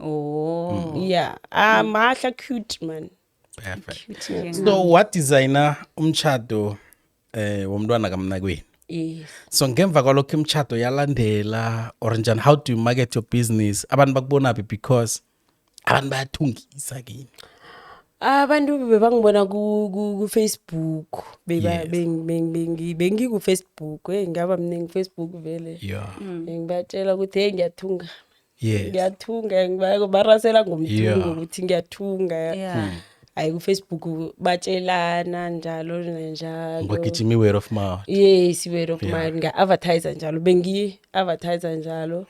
Yeah, mahla, cute man. Perfect. Cute nje. So what designer umchado womntwana kamnakwenu? Yes. So ngemva kwalokho imchado yalandela or njani? How do you market your business? Abantu bakubona phi? Because abantu bayathungisa kini. Abantu bebangibona ku-Facebook. Bengiku-Facebook, hey, ngaba mningi Facebook vele. Ngibatshela ukuthi, hey, ngiyathunga. Ngiyathunga, barasela ngomthungo ukuthi ngiyathunga. Hayi, ku-Facebook batshelana njalo nanjalo. Ngwagijima i-word of mouth. Yes, word of mouth, nga-advertise njalo, bengiyi-advertise njalo.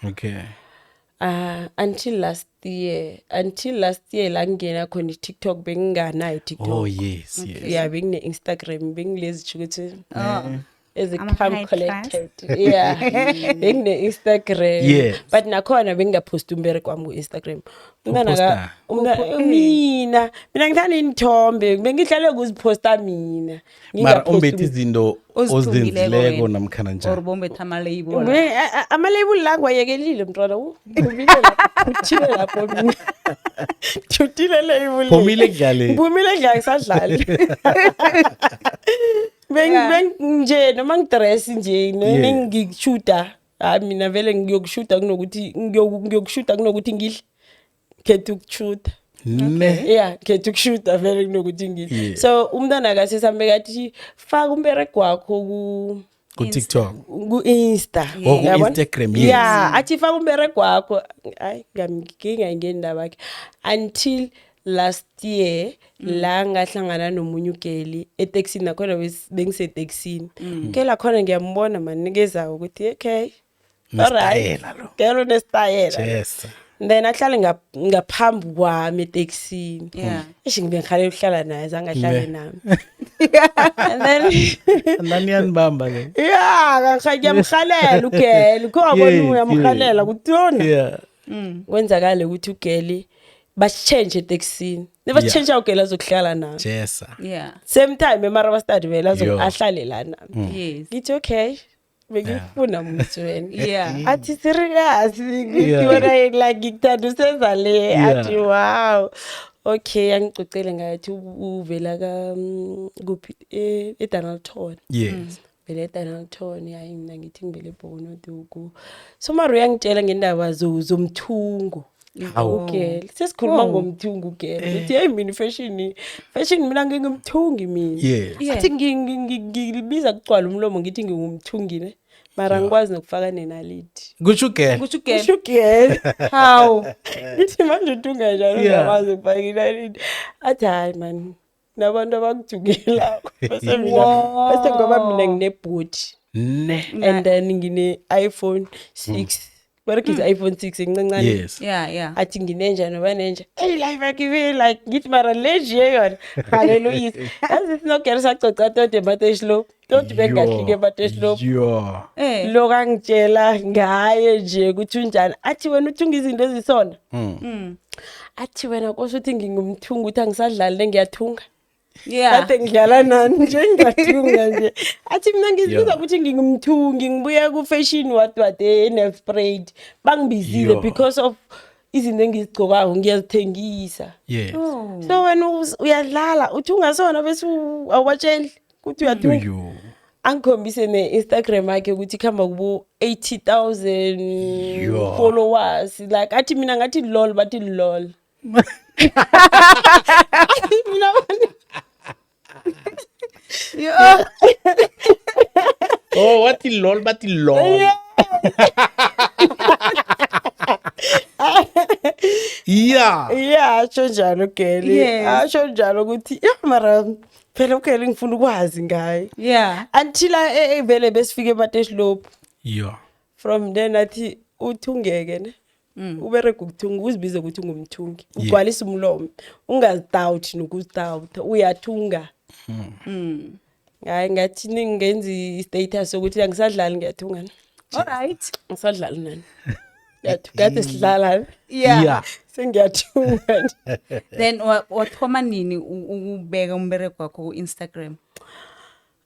Until last year la ngingena khona i-TikTok, benginganayo i-TikTok. Oh yes. Yeah, bengine-Instagram, bengilezi tsho ukuthi Ama ezi-calm high collected. Yeah, bengine-Instagram. But nakhona bengingaphosti umbereko wami ku-Instagram. Umntwana Uposta? Mina ngithanda iinthombe, bengihlale kuziphosta mina. Mara Ngingaphosti. umbethe izinto Ozithungileko ozenzileko wena. namkhana Or njani? bombethe ama-label. Ama-label la ngiwayekelile, mntwana. Phumile lapho, uthile lapho, mina thutile label. Phumile ekudlaleni. Ngiphumile ekudlaleni, ngisadlali. Nje noma ngidress nje, nengikushuta, hayi, mina vele ngiyokushuta kunokuthi ngiyokushuta kunokuthi ngidle, khetha ukushuta. Ne. Yeah, khetha ukushuta vele kunokuthi ngidle. So umntwana kasesami kathi, faka umberego wakho ku Ku-TikTok. Ku-Insta. Oh, Yabona? ku-Instagram, yes. Yeah, athi faka umberego wakho. Hayi, ngingayingeni indaba yakhe until last year la ngahlangana nomunye ugeli etekisini, nakhona bengisetekisini ke lakhona, ngiyambona manikezako ukuthi okay, alright. Nesitayela lo. Gelo nesitayela. Then ahlale ngaphambi kwami etekisini. Eish, ngibe ngihalela ukuhlala naye, zange ahlale nami, and then Nani yanibamba ke. Yeah, ngiyamhalela ugeli, kho wabona, uyamhalela ukuthi yona. Kwenzakale ukuthi ugeli basitshentshe etekisini, nebasitshentsha ugeli azokuhlala nami. Jesa. Same time eMarabastad vele ahlale la nami. Ngithi okay, bengifuna muntu wena. Athi serious, ngithi wena, like, ngikuthanda usenza le. Athi wow, okay, angicocele ngathi uvela ka kuphi, eDonaldton. Vele eDonaldton. Hayi, mina ngithi ngivele eBhokonoduku. So mara uyangitshela ngendaba zomthungo. Hawu. Ugele sesikhuluma Oh. ngomthungo, ugele uthi, hey, mina fashion, fashion, mina ngingumthungi mina. Athi ngilibiza kugcwala umlomo ngithi ngingumthungi ne, mara ngikwazi nokufaka nenaliti. Kusho ugele. Kusho ugele. Kusho ugele. Hawu. Ngithi manje uthunga njani ungakwazi ukufaka inaliti? Athi hayi man, nabantu abakuthungelako, bese mina, bese ngoba mina nginebhodi Ne. and then ngine-iPhone 6, beregisa i-iPhone 6 encancane. Athi nginenja noba nenja, hey, life akibe like, ngithi mara le nje yona, hallelujah, yazi sinogere sacoca tode emateshlo, todi bengahlike emateshlo. Lo kangitshela ngaye nje ukuthi unjani, athi wena uthunga izinto ezisona. Athi wena kosho ukuthi ngingumthungi, ukuthi angisadlali le, ngiyathunga. Kade ngidlala nani nje, ngiyathunga nje. Athi mina ngizibiza ukuthi ngingumthungi, ngibuya ku-fashion what what eNelspruit, bangibizile because of izinto engizigcokako ngiyazithengisa. Oh. So wena uyadlala, uthi ungasona, bese awubatsheli ukuthi uyathunga. Yo. Angikhombise ne-Instagram yakhe ukuthi kuhamba kubo 80,000 followers, like, athi mina ngathi lol, bathi lol. Athi mina Yo. Oh, wathi lol, bathi lol. Yeah, asho njalo ugeli. Asho njalo ukuthi ya, mara phela ugeli ngifuna ukwazi ngaye. Until vele besifike eMateshlophu. From then athi uthungeke ne, uberega ukuthunga, uzibize ukuthi ungumthungi, ugcwalise umlomo, ungazidoubt nokuzidoubt, uyathunga. Hayi, ngathi ningenza i-status sokuthi angisadlali, ngiyathunga. All right. Angisadlali nani. Kade sidlala. Yeah. Sengiyathunga nje. Then wathoma nini ukubeka umberego wakho ku-Instagram?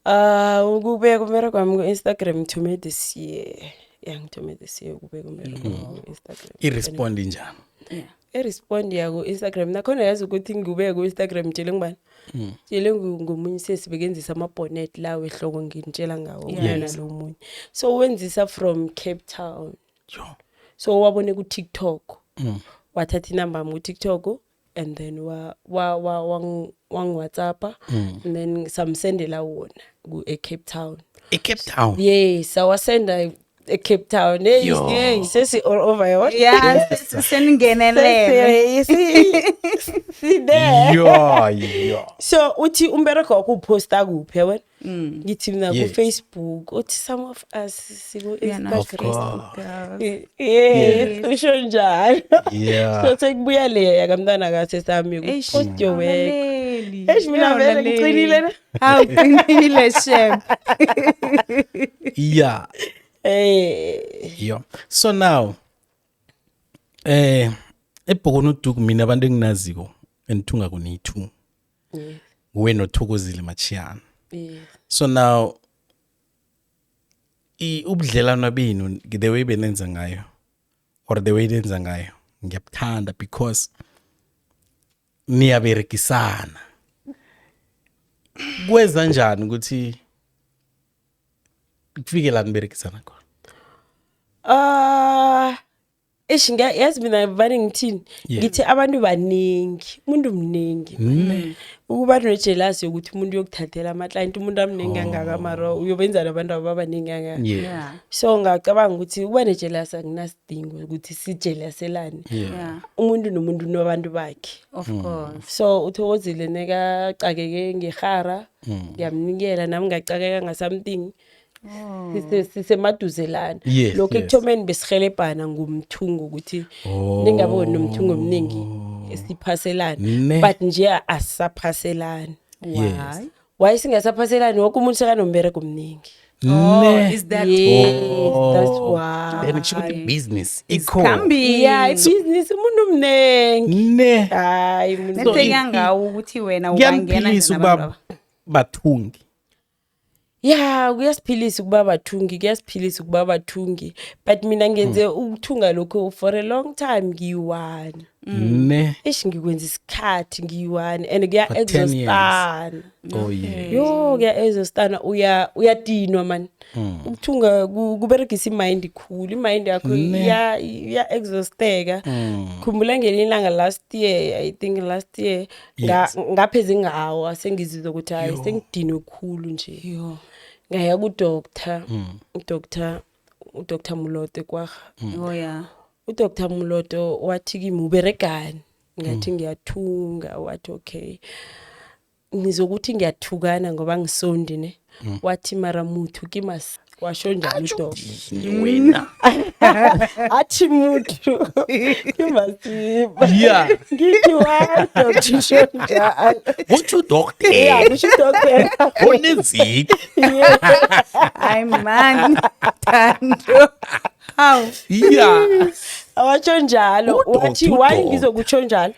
Ah, ukubeka umberego wami ku-Instagram ngithome this year. Yeah, ngithome this year ukubeka umberego wami ku-Instagram. I-respond njani? Yeah. I-respond yako Instagram nakhona, yazi ukuthi ngikubeke ku-Instagram ngitshele ngubani? Tshele ngomunye sesi bekenzisa ama-bonnet la wehloko nginitshela ngawo. Nalo munye. So wenzisa from Cape Town. Yo. So wabone ku-TikTok. Wathatha inamba yami ku-TikTok and then wa wa wa wangi-WhatsAppa and then samsendela wona ku e-Cape Town. E-Cape Town. Yes, awasenda e-Cape Town. Hey, Yo. hey, sesi all over yona. Yeah, seningenelele. Si there. Yo, yo. So uthi umbereko wakho uposta kuphi yabona? Ngithi mina ku-Facebook. Uthi some of us siku Yeah, no, Of Instagram. course. Girls. Yes, usho njalo. Yeah. So sekubuya le yakamntana kasesami Eish, post your work. awulaleli. Eish, mina vele Awulaleli. ngiqinile na. Hawu, uqinile shem. Yeah. Eh Yo. So now eBhokono Duku, mina abantu enginaziko enithunga kuni2. Nguwe noThokozile Machiyana. Yes. So now i ubudlelwano benu, the way benenza ngayo or the way nenza ngayo, ngiyabuthanda because niyaberekisana. Kweza njani ukuthi kufike la niberekisana khona? Ah, eish, yazi mina vane ngithini? Ngithi abantu baningi, umuntu mningi. Ukuba ne-jealous yokuthi umuntu uyokuthathela ama-client, umuntu amningi kangaka, mara uyobenza nabantu ababaningi kangaka. So ngacabanga ukuthi ukuba ne-jealous akunasidingo ukuthi sijealoselane. Umuntu nomuntu unabantu bakhe. Of course. So uThokozile nekacakeke ngehara, ngiyamnikela nami, ngacakeka nga-something. Sisemaduzelana. Lokho ekuthomeni besihelebhana ngomthungo ukuthi ningaboni nomthungo omningi siphaselane. But nje asisaphaselani. Why? Why singasaphaselani? Woke umuntu sekanombereko omningi. Oh, Ne. is that Yes, that's why. Then kusho ukuthi business It's ikhona. coming. Yeah, ibhizinisi, umuntu mningi. Hayi, umuntu. Nethenya ngawo ukuthi wena ungangena Kuyaniphilisa nje nabantu ukuba bathungi? Ya, kuyasiphilisa ukuba bathungi, kuyasiphilisa ukuba bathungi, but mina ngenze ukuthunga lokho for a long time ngiyi-one. Eish, ngikwenza isikhathi ngiyi-one and For 10 years. kuya-exhaustana. Oh yeah. Yo, kuya-exhaustana, uyadinwa man. Ukuthunga kuberegisa i-mind khulu, i-mind yakho iya-exhausteka. Khumbula ngelinye ilanga last year, I think last year, ngapheze ngawa, sengizizwa ukuthi hayi, sengidinwe khulu nje. Yo. Ngaya ku-doctor, uDr Mulote kwaha. Oh yeah. UDr Muloto wathi kimi, "Uberegani?" Ngathi ngiyathunga. Wathi, "Okay, ngizokuthi ngiyathukana ngoba ngisondi ne." Wathi, "Mara muthu ke mas," washo njalo udoctor. Wena. Athi muthu ke masiba. Ngithi, "Why, doctor, usho njalo?" Uthi udoctor. Yeah, kusho udoctor. Oneziko. Hayi man. Thando. How? Awatsho njalo. Wathi why Udoctor. ngizokutsho njalo.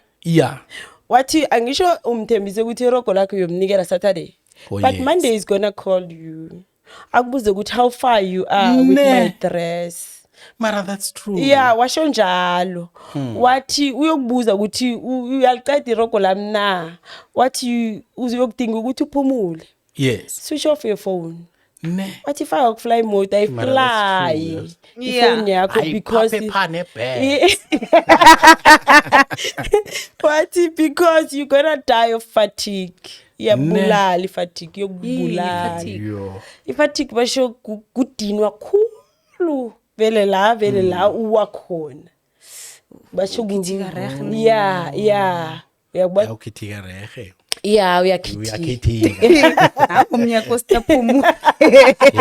Wathi angisho umthembise ukuthi irogo lakho uyomnikela Saturday, but Monday is gonna call you akubuze ukuthi how far you are with my dress. Mara that's true. Yeah, washo njalo. Wathi uyokubuza ukuthi uyaliqeda irogo lami na. Wathi uzokudinga ukuthi uphumule, switch off your phone. Wathi faka ku-fly mode, Mara that's ayifly true, ifoni yakho because Ayiphaphe nebhele. Wathi because you're gonna die of fatigue. Iyabulala ifatigue, yokubulala. Fatigue? Yo. Ifatigue basho kudinwa khulu, vele la, vele la uwa khona basho Ukhithika reg ne? Yeah, uyakubona. Uyawukhithika rehe. Yeah, uyakhithika. Uyakhithika. Nangu umnyaka ositaphumu.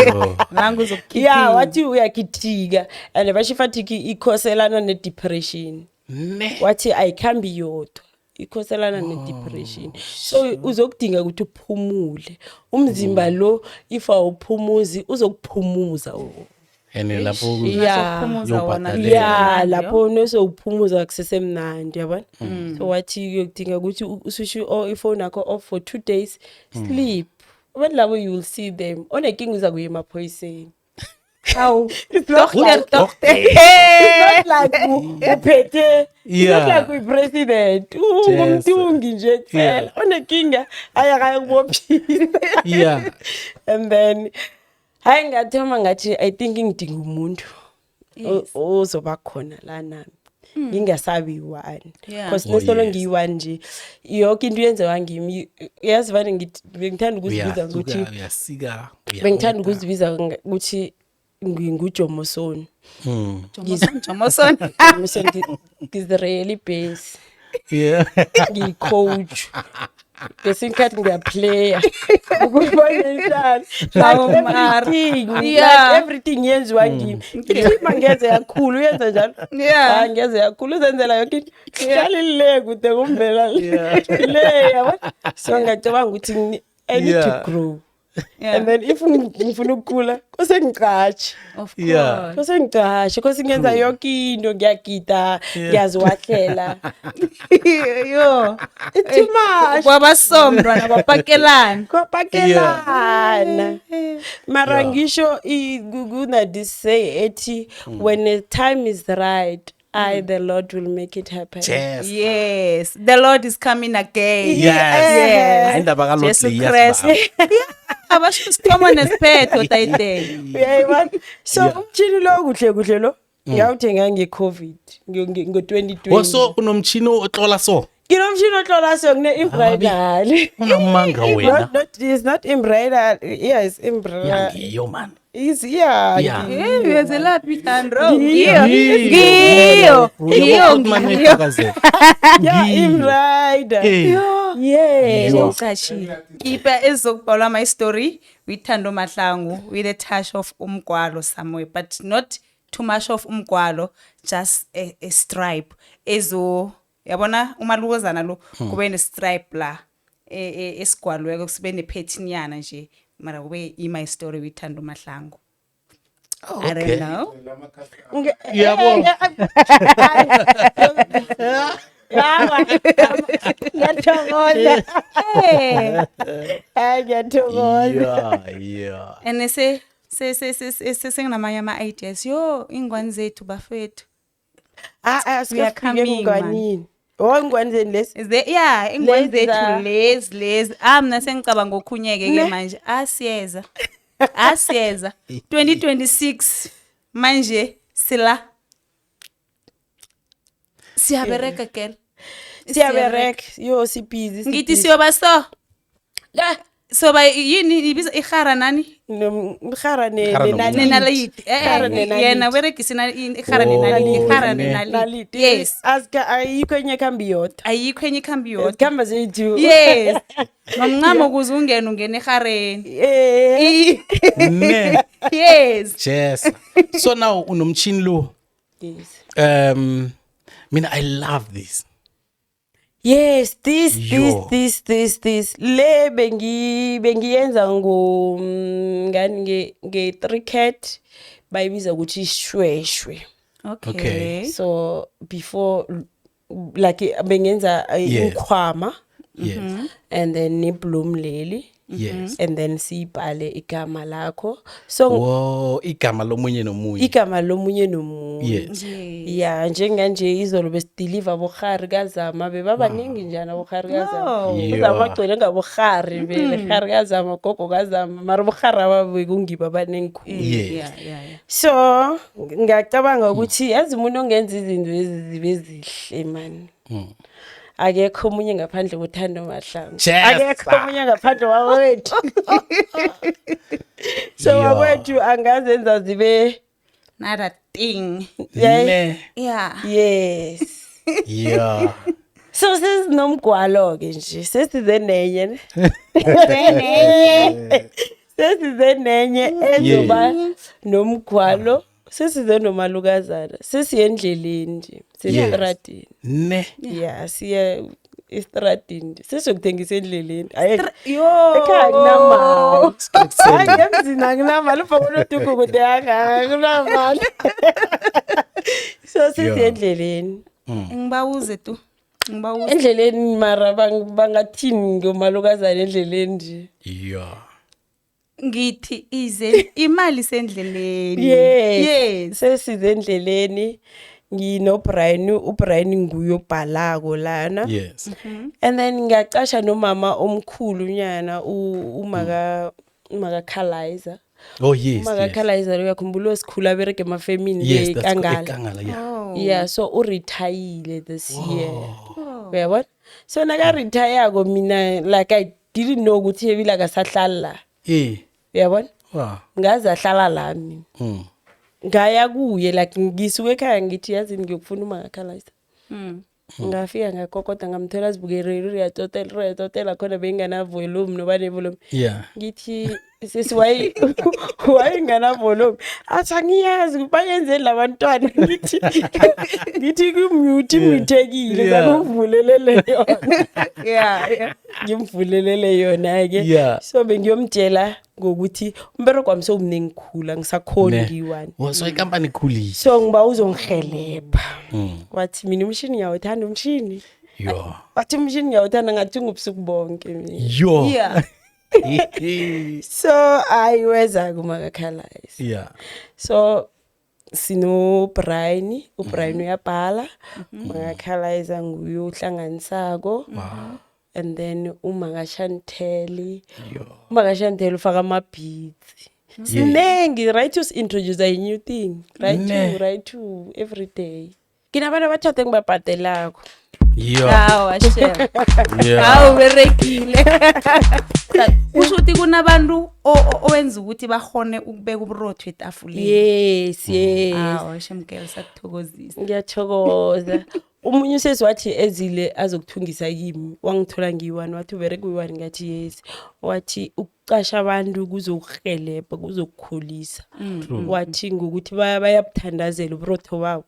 Yo. Nangu uzokukhithika. Yeah, wathi uyakhithika and basho ifatigue ikhoselana ne-depression. Wathi ayikhambi yodwa. Ikhoselana ne-depression. So uzokudinga ukuthi uphumule umzimba lo. If awuphumuzi, uzokuphumuza. And lapho Uzokuphumuza wona. Uyobhadalela. Ya, lapho nosowuphumuza kusesemnandi, yabona. So wathi uyokudinga ukuthi uswitch ifone yakho off for 2 days, sleep. Abantu labo, you will see them, onenkinga uza kuya emaphoyiseni. Awu. It's not Doctor, like, doctor. it's not like uphethe, it's not like uyi-president, ungumtungi nje kuphela onenkinga, ayakayokubophisa. And then hayi, ngathoma ngathi I think ngidinga umuntu ozoba khona la nami, ngingasabi yi-one, because nesolo ngiyi-one nje, yonke into yenziwa ngimi. Yazi vane bengithanda ukuzibiza ukuthi Uyasuka, uyasika. Bengithanda ukuzibiza ukuthi nginguJomoson. Jomoson, Jomoson. Jomoson, ngizireyela ibhesi, ngiyi-coach, ngesinye isikhathi ngiyaplaya ukubonishana, Hawu, like mara. everything, like everything yenziwa ngimi. Ithima ngeze yakhulu, uyenza njalo. Hayi, ngeze yakhulu, uzenzela yonke into, hlala le kude kumvela le, yabo. So ngiyacabanga ukuthi I need to grow. And then if ngifuna ukukhula, kose ngicatshe. Of course. Kose ngicatshe, kose ngenza yonke into, ngiyagida, ngiyaziwahlela. Yo. It's too much. Kwabaso mntwana bapakelana. Kwapakelana. Mara ngisho kuna this say ethi, "When the time is right, I the Lord will make it happen." Yes. Yes, the Lord is coming again. Yes. Yes. Indaba kaLord Jesu le Christ. iyasibamba. Abasho isithomo nesiphetho tayitele. Uyayibona? So umtshini lo, kuhle kuhle lo, ngawuthenga nge-COVID ngo-2020. Oh, so unomtshini otlola so? Nginomtshini otlola so, ngine-embroidery. Unamanga wena. Not, not, it's not embroidery. Yeah, it's embroidery. Ngiyo man. Is yeah. Yeah. Eh, uyenzelaphi Thando? Ngiyo. Ngiyo. Ngiyo. Ngiyo. Yeah, Ngiyo. embroidery. Eh. Yes. Yo. Ucashile. Ipa ezokubhalwa my story with Thando Mahlangu with a touch of umgwalo somewhere, but not too much of umgwalo, just a stripe ezo, yabona, umalukozana lo kube ne stripe la esigwalweko, sibe nepattern yana nje, mara kube i my story with Thando Mahlangu. I don't know. Yabo. Yawa. Ngiyathokoza. Hey. Hayi, ngiyathokoza. And se se se se se senginamanye ama ideas, yo, ingwane zethu bafethu. Ah ah, We are sike coming, man. ngwanini. Oh, ingwani zeni lesi? Is there, yeah, ingwane Lezi zethu lezi lezi. Ah, mina sengicabanga okhunye-ke ke Ne. manje. Asiyeza. Asiyeza. 2026 manje sila. Siyabereka girl. Siyabereka. Yo, sibhizi. Ngithi siyoba so. La Soba yini, ibiza ihara nani? Nomhara ne Ihara nenaliti. Nenaliti. Eh, Ihara eh, nenaliti. yena beregisa ihara Oh, nenaliti, ihara ne. nenaliti. Naliti. Yes. Aska ayikho enye khambi yodwa. Ayikho enye ikhambi yodwa. Zikhamba zethu. Yes. Nomncamo ukuze ungene, ungene ehareni. Eh. Ne. Yes. Yes. So now unomtshini lo. Yes. Mina I love this. Yes, this this Yo. this this le bengiyenza ngo ngani, nge three cat, bayibiza ukuthi ishweshwe. Okay. Okay. So before, like, bengenza inkhwama and then nebloom leli and then siyibhale igama lakho, so Wo, igama lomunye nomunye. Igama lomunye nomunye. Ya, njenganje izolo besidiliva bohari kazama, bebabaningi njani abohari kazama. Oh. Uzama agcwele ngabohari, vele hari kazama, gogo kazama, mara bohari ababe kungibo abaningi khulu. Yeah. So ngiyacabanga ukuthi yazi umuntu ongenza izinto ezi zibe zihle mani, akekho omunye ngaphandle koThando Mahlangu. Yes. Akekho omunye ngaphandle wakwethu. So wakwethu angazenza zibe Not a thing. Yeah. Ne. Yes. So sesinomgwalo-ke nje, sesize nenye ne. Sesize nenye ezoba nomgwalo, sesize nomalukazana, sesiye endleleni nje, sesitradini. Ne. Ya, siya estradini, sesiyokuthengisa endleleni. Hayi, Yo. ekhaya akunamali. Hayi, emzini akunamali, ubhokonodugu kude kangaka, akunamali. So sesiye endleleni. Ngibawuze tu. Ngibawuze. Endleleni mara bangathini ngomalukazana endleleni nje? Yeah. Ngithi ize imali sendleleni. Yes. Yes. Sesize endleleni, nginoBrian, uBrian nguye obhalako lana. Yes. And then ngiyacasha nomama omkhulu nyana, umaka Khalizer. Oh yes. Umaka Khalizer, uyakhumbula esikhula bereke emafemini? Yes, that's Kangala. Ekangala, yeah. Oh. Yeah, so u-retire this year. Uyabona? So naka retire ko mina, like, I didn't know ukuthi ebile akasahlala la. Uyabona? Wow. Ngaze ahlala la mina. Ngaya kuye, like, ngisuke ekhaya ngithi yazini ngiyokufuna umakakhalaisa. Ngafika ngakokoda, ngamthola azibukele riyatotela riyatotela khona, bengana-volume noba ne-volume. Ngithi, sesi, why ingana-volume? Athi angiyazi, bayenzeni labantwana. Ngithi ku-mute, imutekile. Ngakuvulelele yona. Ngimvulelele yona-ke. So bengiyomtshela ngokuthi umbereko wami sewumningi khulu, angisakhoni ngiyi-one. Well, so ikampani ikhulile. So ngiba uzongihelebha. Wathi mina umshini ngiyawuthanda umshini. Yo. Wathi umshini ngiyawuthanda, ngathunga ubusuku bonke mina. Yo. So ayiweza kumakakhalais. So sino Brian, uBrian uyabhala, makakhalayiza nguye uhlanganisako. And then umakashanteli. Yo. Umakashanteli ufaka ama-beats. Sinengi, right, to introduce a new thing, right? Ne. To right to every day. Kinabantu abathathu engibabhadelako. Yo. Hawa shem. Hawu, berekile. Kusho ukuthi kunabantu owenza ukuthi bahone ukubeka uburotho etafuleni. Yes. Hawa shem girl, sakuthokozisa. Ngiyathokoza. Omunye usesi wathi ezile azokuthungisa kimi, wangithola ngiyi-one, wathi ubereka uyi-one, ngathi yes. Wathi ukucasha abantu kuzokuhelebha, kuzokukhulisa. Wathi ngokuthi bayabuthandazela uburotho babo.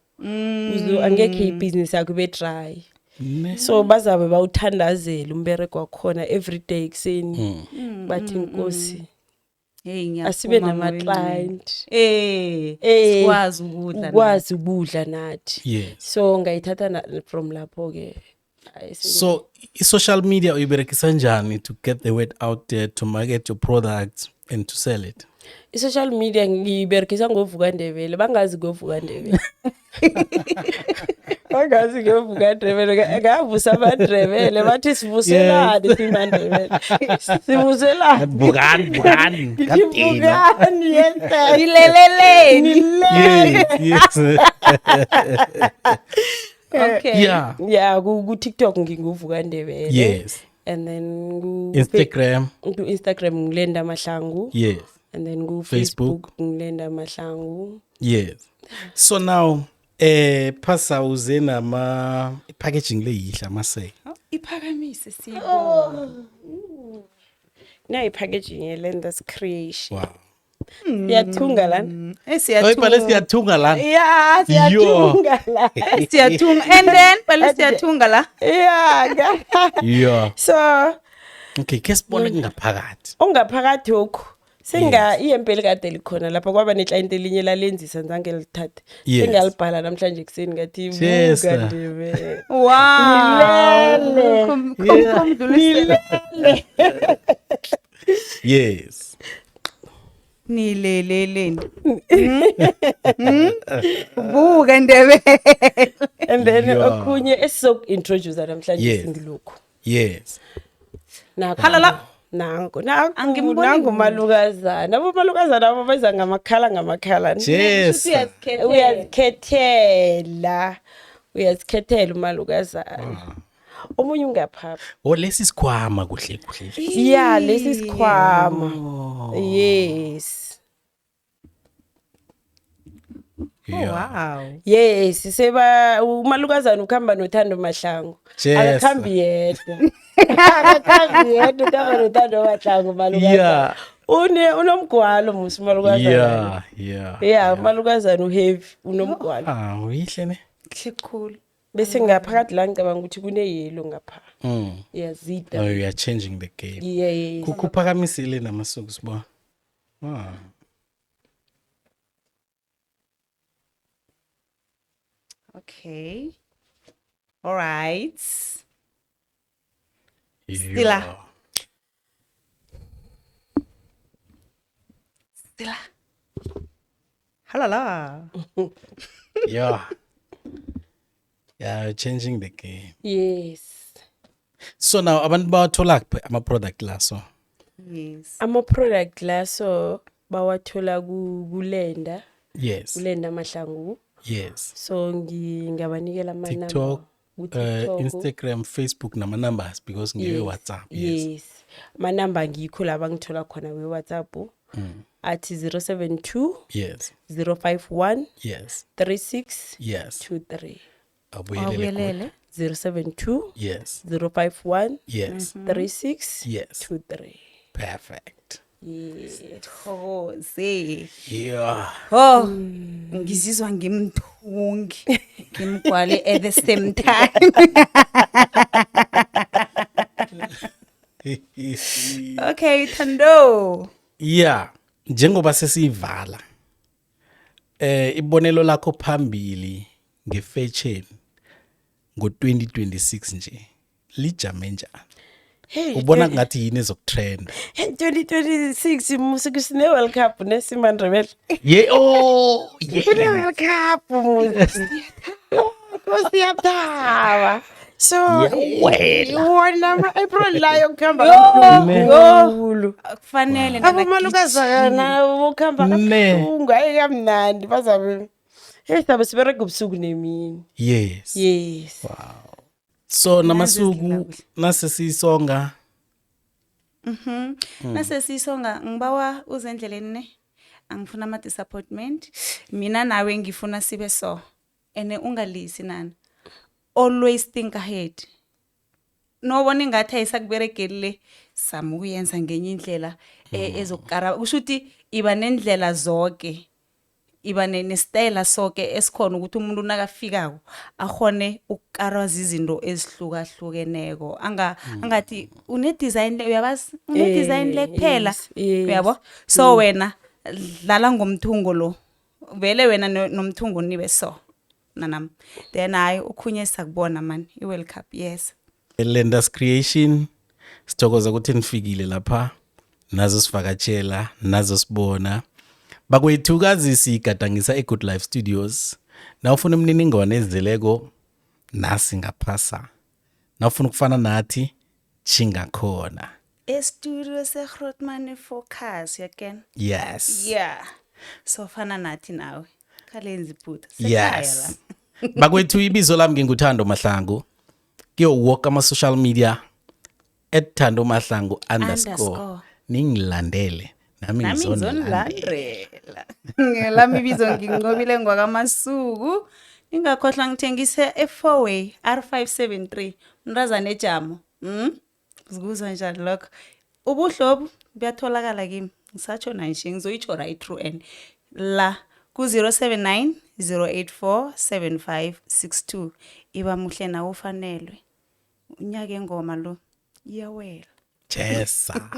Angekhe ibhizinisi yakho ibe dry. Ne. So bazabe bawuthandazela umbereko wakhona every day ekuseni. Bathi inkosi Hey, ngiyaphuma asibe moyeni. nama-client. Sikwazi ukudla. Ukwazi ukudla nathi. Yes. So ngayithatha from lapho ke. Hayi, So i-social media uyiberekisa njani to get the word out there, to market your products and to sell it? I-social media ngiyiberegisa ngoVuka Ndebele, bangazi ngoVuka Ndebele. Bangazi ngoVuka Ndebele, ngavusa amaNdebele, bathi sivuselani simaNdebele. Sivuselani. Vukani, vukani. Ngithi vukani, yes. Nileleleni. Nilele. Yes. Okay. Yeah. Yeah, ku TikTok nginguVuka Ndebele. Yes. And then ku Instagram. Ku Instagram ngilenda Mahlangu. Yes. And then ku Facebook. Facebook ngilenda Mahlangu. Yes. So now phasa uze nama packaging le yihla amaseke. Iphakamise siyibone. Nayi packaging yeLenda's Creation. Wow. Siyathunga lana. Oy pale Siyathunga. siyathunga lana. Yeah, siyathunga la. Siyathunga. And then pale siyathunga la. Yeah. Yeah. So Okay, ke sibone kungaphakathi. Ongaphakathi okhu senga iyempe likade likhona lapha, kwaba ne-client elinye lalenzisa, nzange lithathe. Sengiyalibhala namhlanje ekuseni, ngathi Cheers. vuka Ndebele. Wow. Nilele. Kom dlulisele. Nilele. Yes. Nileleleni. Buka Ndebele. And then okhunye esizoku-introduce namhlanje singilokhu. Yes. Nakho. Halala. Nango, nangu, Angimboni. Nangu malukazana. Abomalukazana abo beza ngamakhala ngamakhala. Cheers. Uyazikhethela. Uyazikhethela umalukazana. Omunye ungaphapha. Oh, lesi sikhwama kuhle kuhle. Yeah, lesi sikhwama. Yes. Oh, wow. Yes, seba umalukazana ukhamba noThando Mahlangu. Cheers. Akakhambi yedwa. Akakhambi yedwa, ukhamba noThando Mahlangu malukazana. Une unomgwalo musi umalukazana. Yeah. Yeah, umalukazana u-heavy, unomgwalo. Ah, uyihle ne. Kuhle khulu. Bese ngaphakathi la ngicabanga ukuthi kune-yellow ngapha. Yeah, zida. No, you are changing the game. Yeah. Kuphakamisile namasuku sibo. Ah. Okay. All right. Stila. Stila. Halala. Yeah. Yeah, you're changing the game. Yes. So now abantu bawathola kuphi ama-product la so? Yes. Ama-product la so bawathola kulenda. Kulenda Mahlangu. So ngingabanikela ama-number. TikTok, ku-TikTok. Instagram, Facebook nama-numbers because ngiwe WhatsApp. Yes. Yes. Amanamba ngikho la bangithola khona we-WhatsApp. Athi 072 051 36 23. Abuyelele godu. Awuyelele. 072 051 36 23. Perfect. Yes. Thokoze. Oh, ngizizwa ngimthungi, ngimgwale at the same time. Okay, Thando. Yeah, njengoba sesiyivala. Ibonelo lakho phambili ngefashion ngo2026 nje lijame njani? Hey, Ubona ngathi yini ezokutrend? Hey, 2026 musuku sine World Cup nesimaNdebele. Yeah, oh, yeah. Kune World Cup musi. Siyathaba. So Yawela. wona ama-April layo kuhamba kabuhlungu. Kufanele Abomalukazana bokuhamba Ne. kabuhlungu ayi kamnandi bazabe. Hey, sabe siberega ubusuku nemini. Yes. Yes. So namasuku nasesisonga. Nase sisonga ngibawa uzendleleni ne. Angifuna ama disappointment. Mina nawe ngifuna sibe so. Ene ungalisi nana. Always think ahead. Nobona ingathi ayisakuberegeli le, sama ukuyenza ngenye indlela ezokukara. Kusho ukuthi iba nendlela zonke. Iba nesitayela soke esikhona ukuthi umuntu nakafikako akhone ukukarwa izinto ezihlukahlukeneko. Angathi une design le, uyabazi une design le kuphela. Yes. Uyabo? So wena dlala ngomthungo lo. Vele wena nomthungo nibe so. Nanam. Then hayi ukhunye sakubona man, i-World Cup, yes. Lendas Creation, sithokoza ukuthi nifikile lapha nazo sivakatshela nazo sibona bakwethu kazi sigadangisa eGood Life Studios. Nawufuna imininingwane ezeleko nasi ngaphasa, nawufuna ukufana nathi chinga khona estudio seGrootman Focus again. Yes. Yeah, so fana nathi nawe khalenzi bhuta sekhaya. Yes, bakwethu, ibizo lami nginguThando Mahlangu kuyo woke ama social media @ThandoMahlangu underscore. Underscore. Ningilandele nami Nami ngizonilandela. ngizonilandela. Ngelami ibizo nginqobile ngwakamasuku. Ningakhohlwa ngithengise e-four-way R573 mntazana ejamo. Zikuzwa njani lokho? Ubuhlobo buyatholakala kimi, ngisatsho nanje ngizoyitsho right through and la ku-079 084 7562. Iba muhle nawe ufanelwe unyaka engoma lo iyawela. Chesa.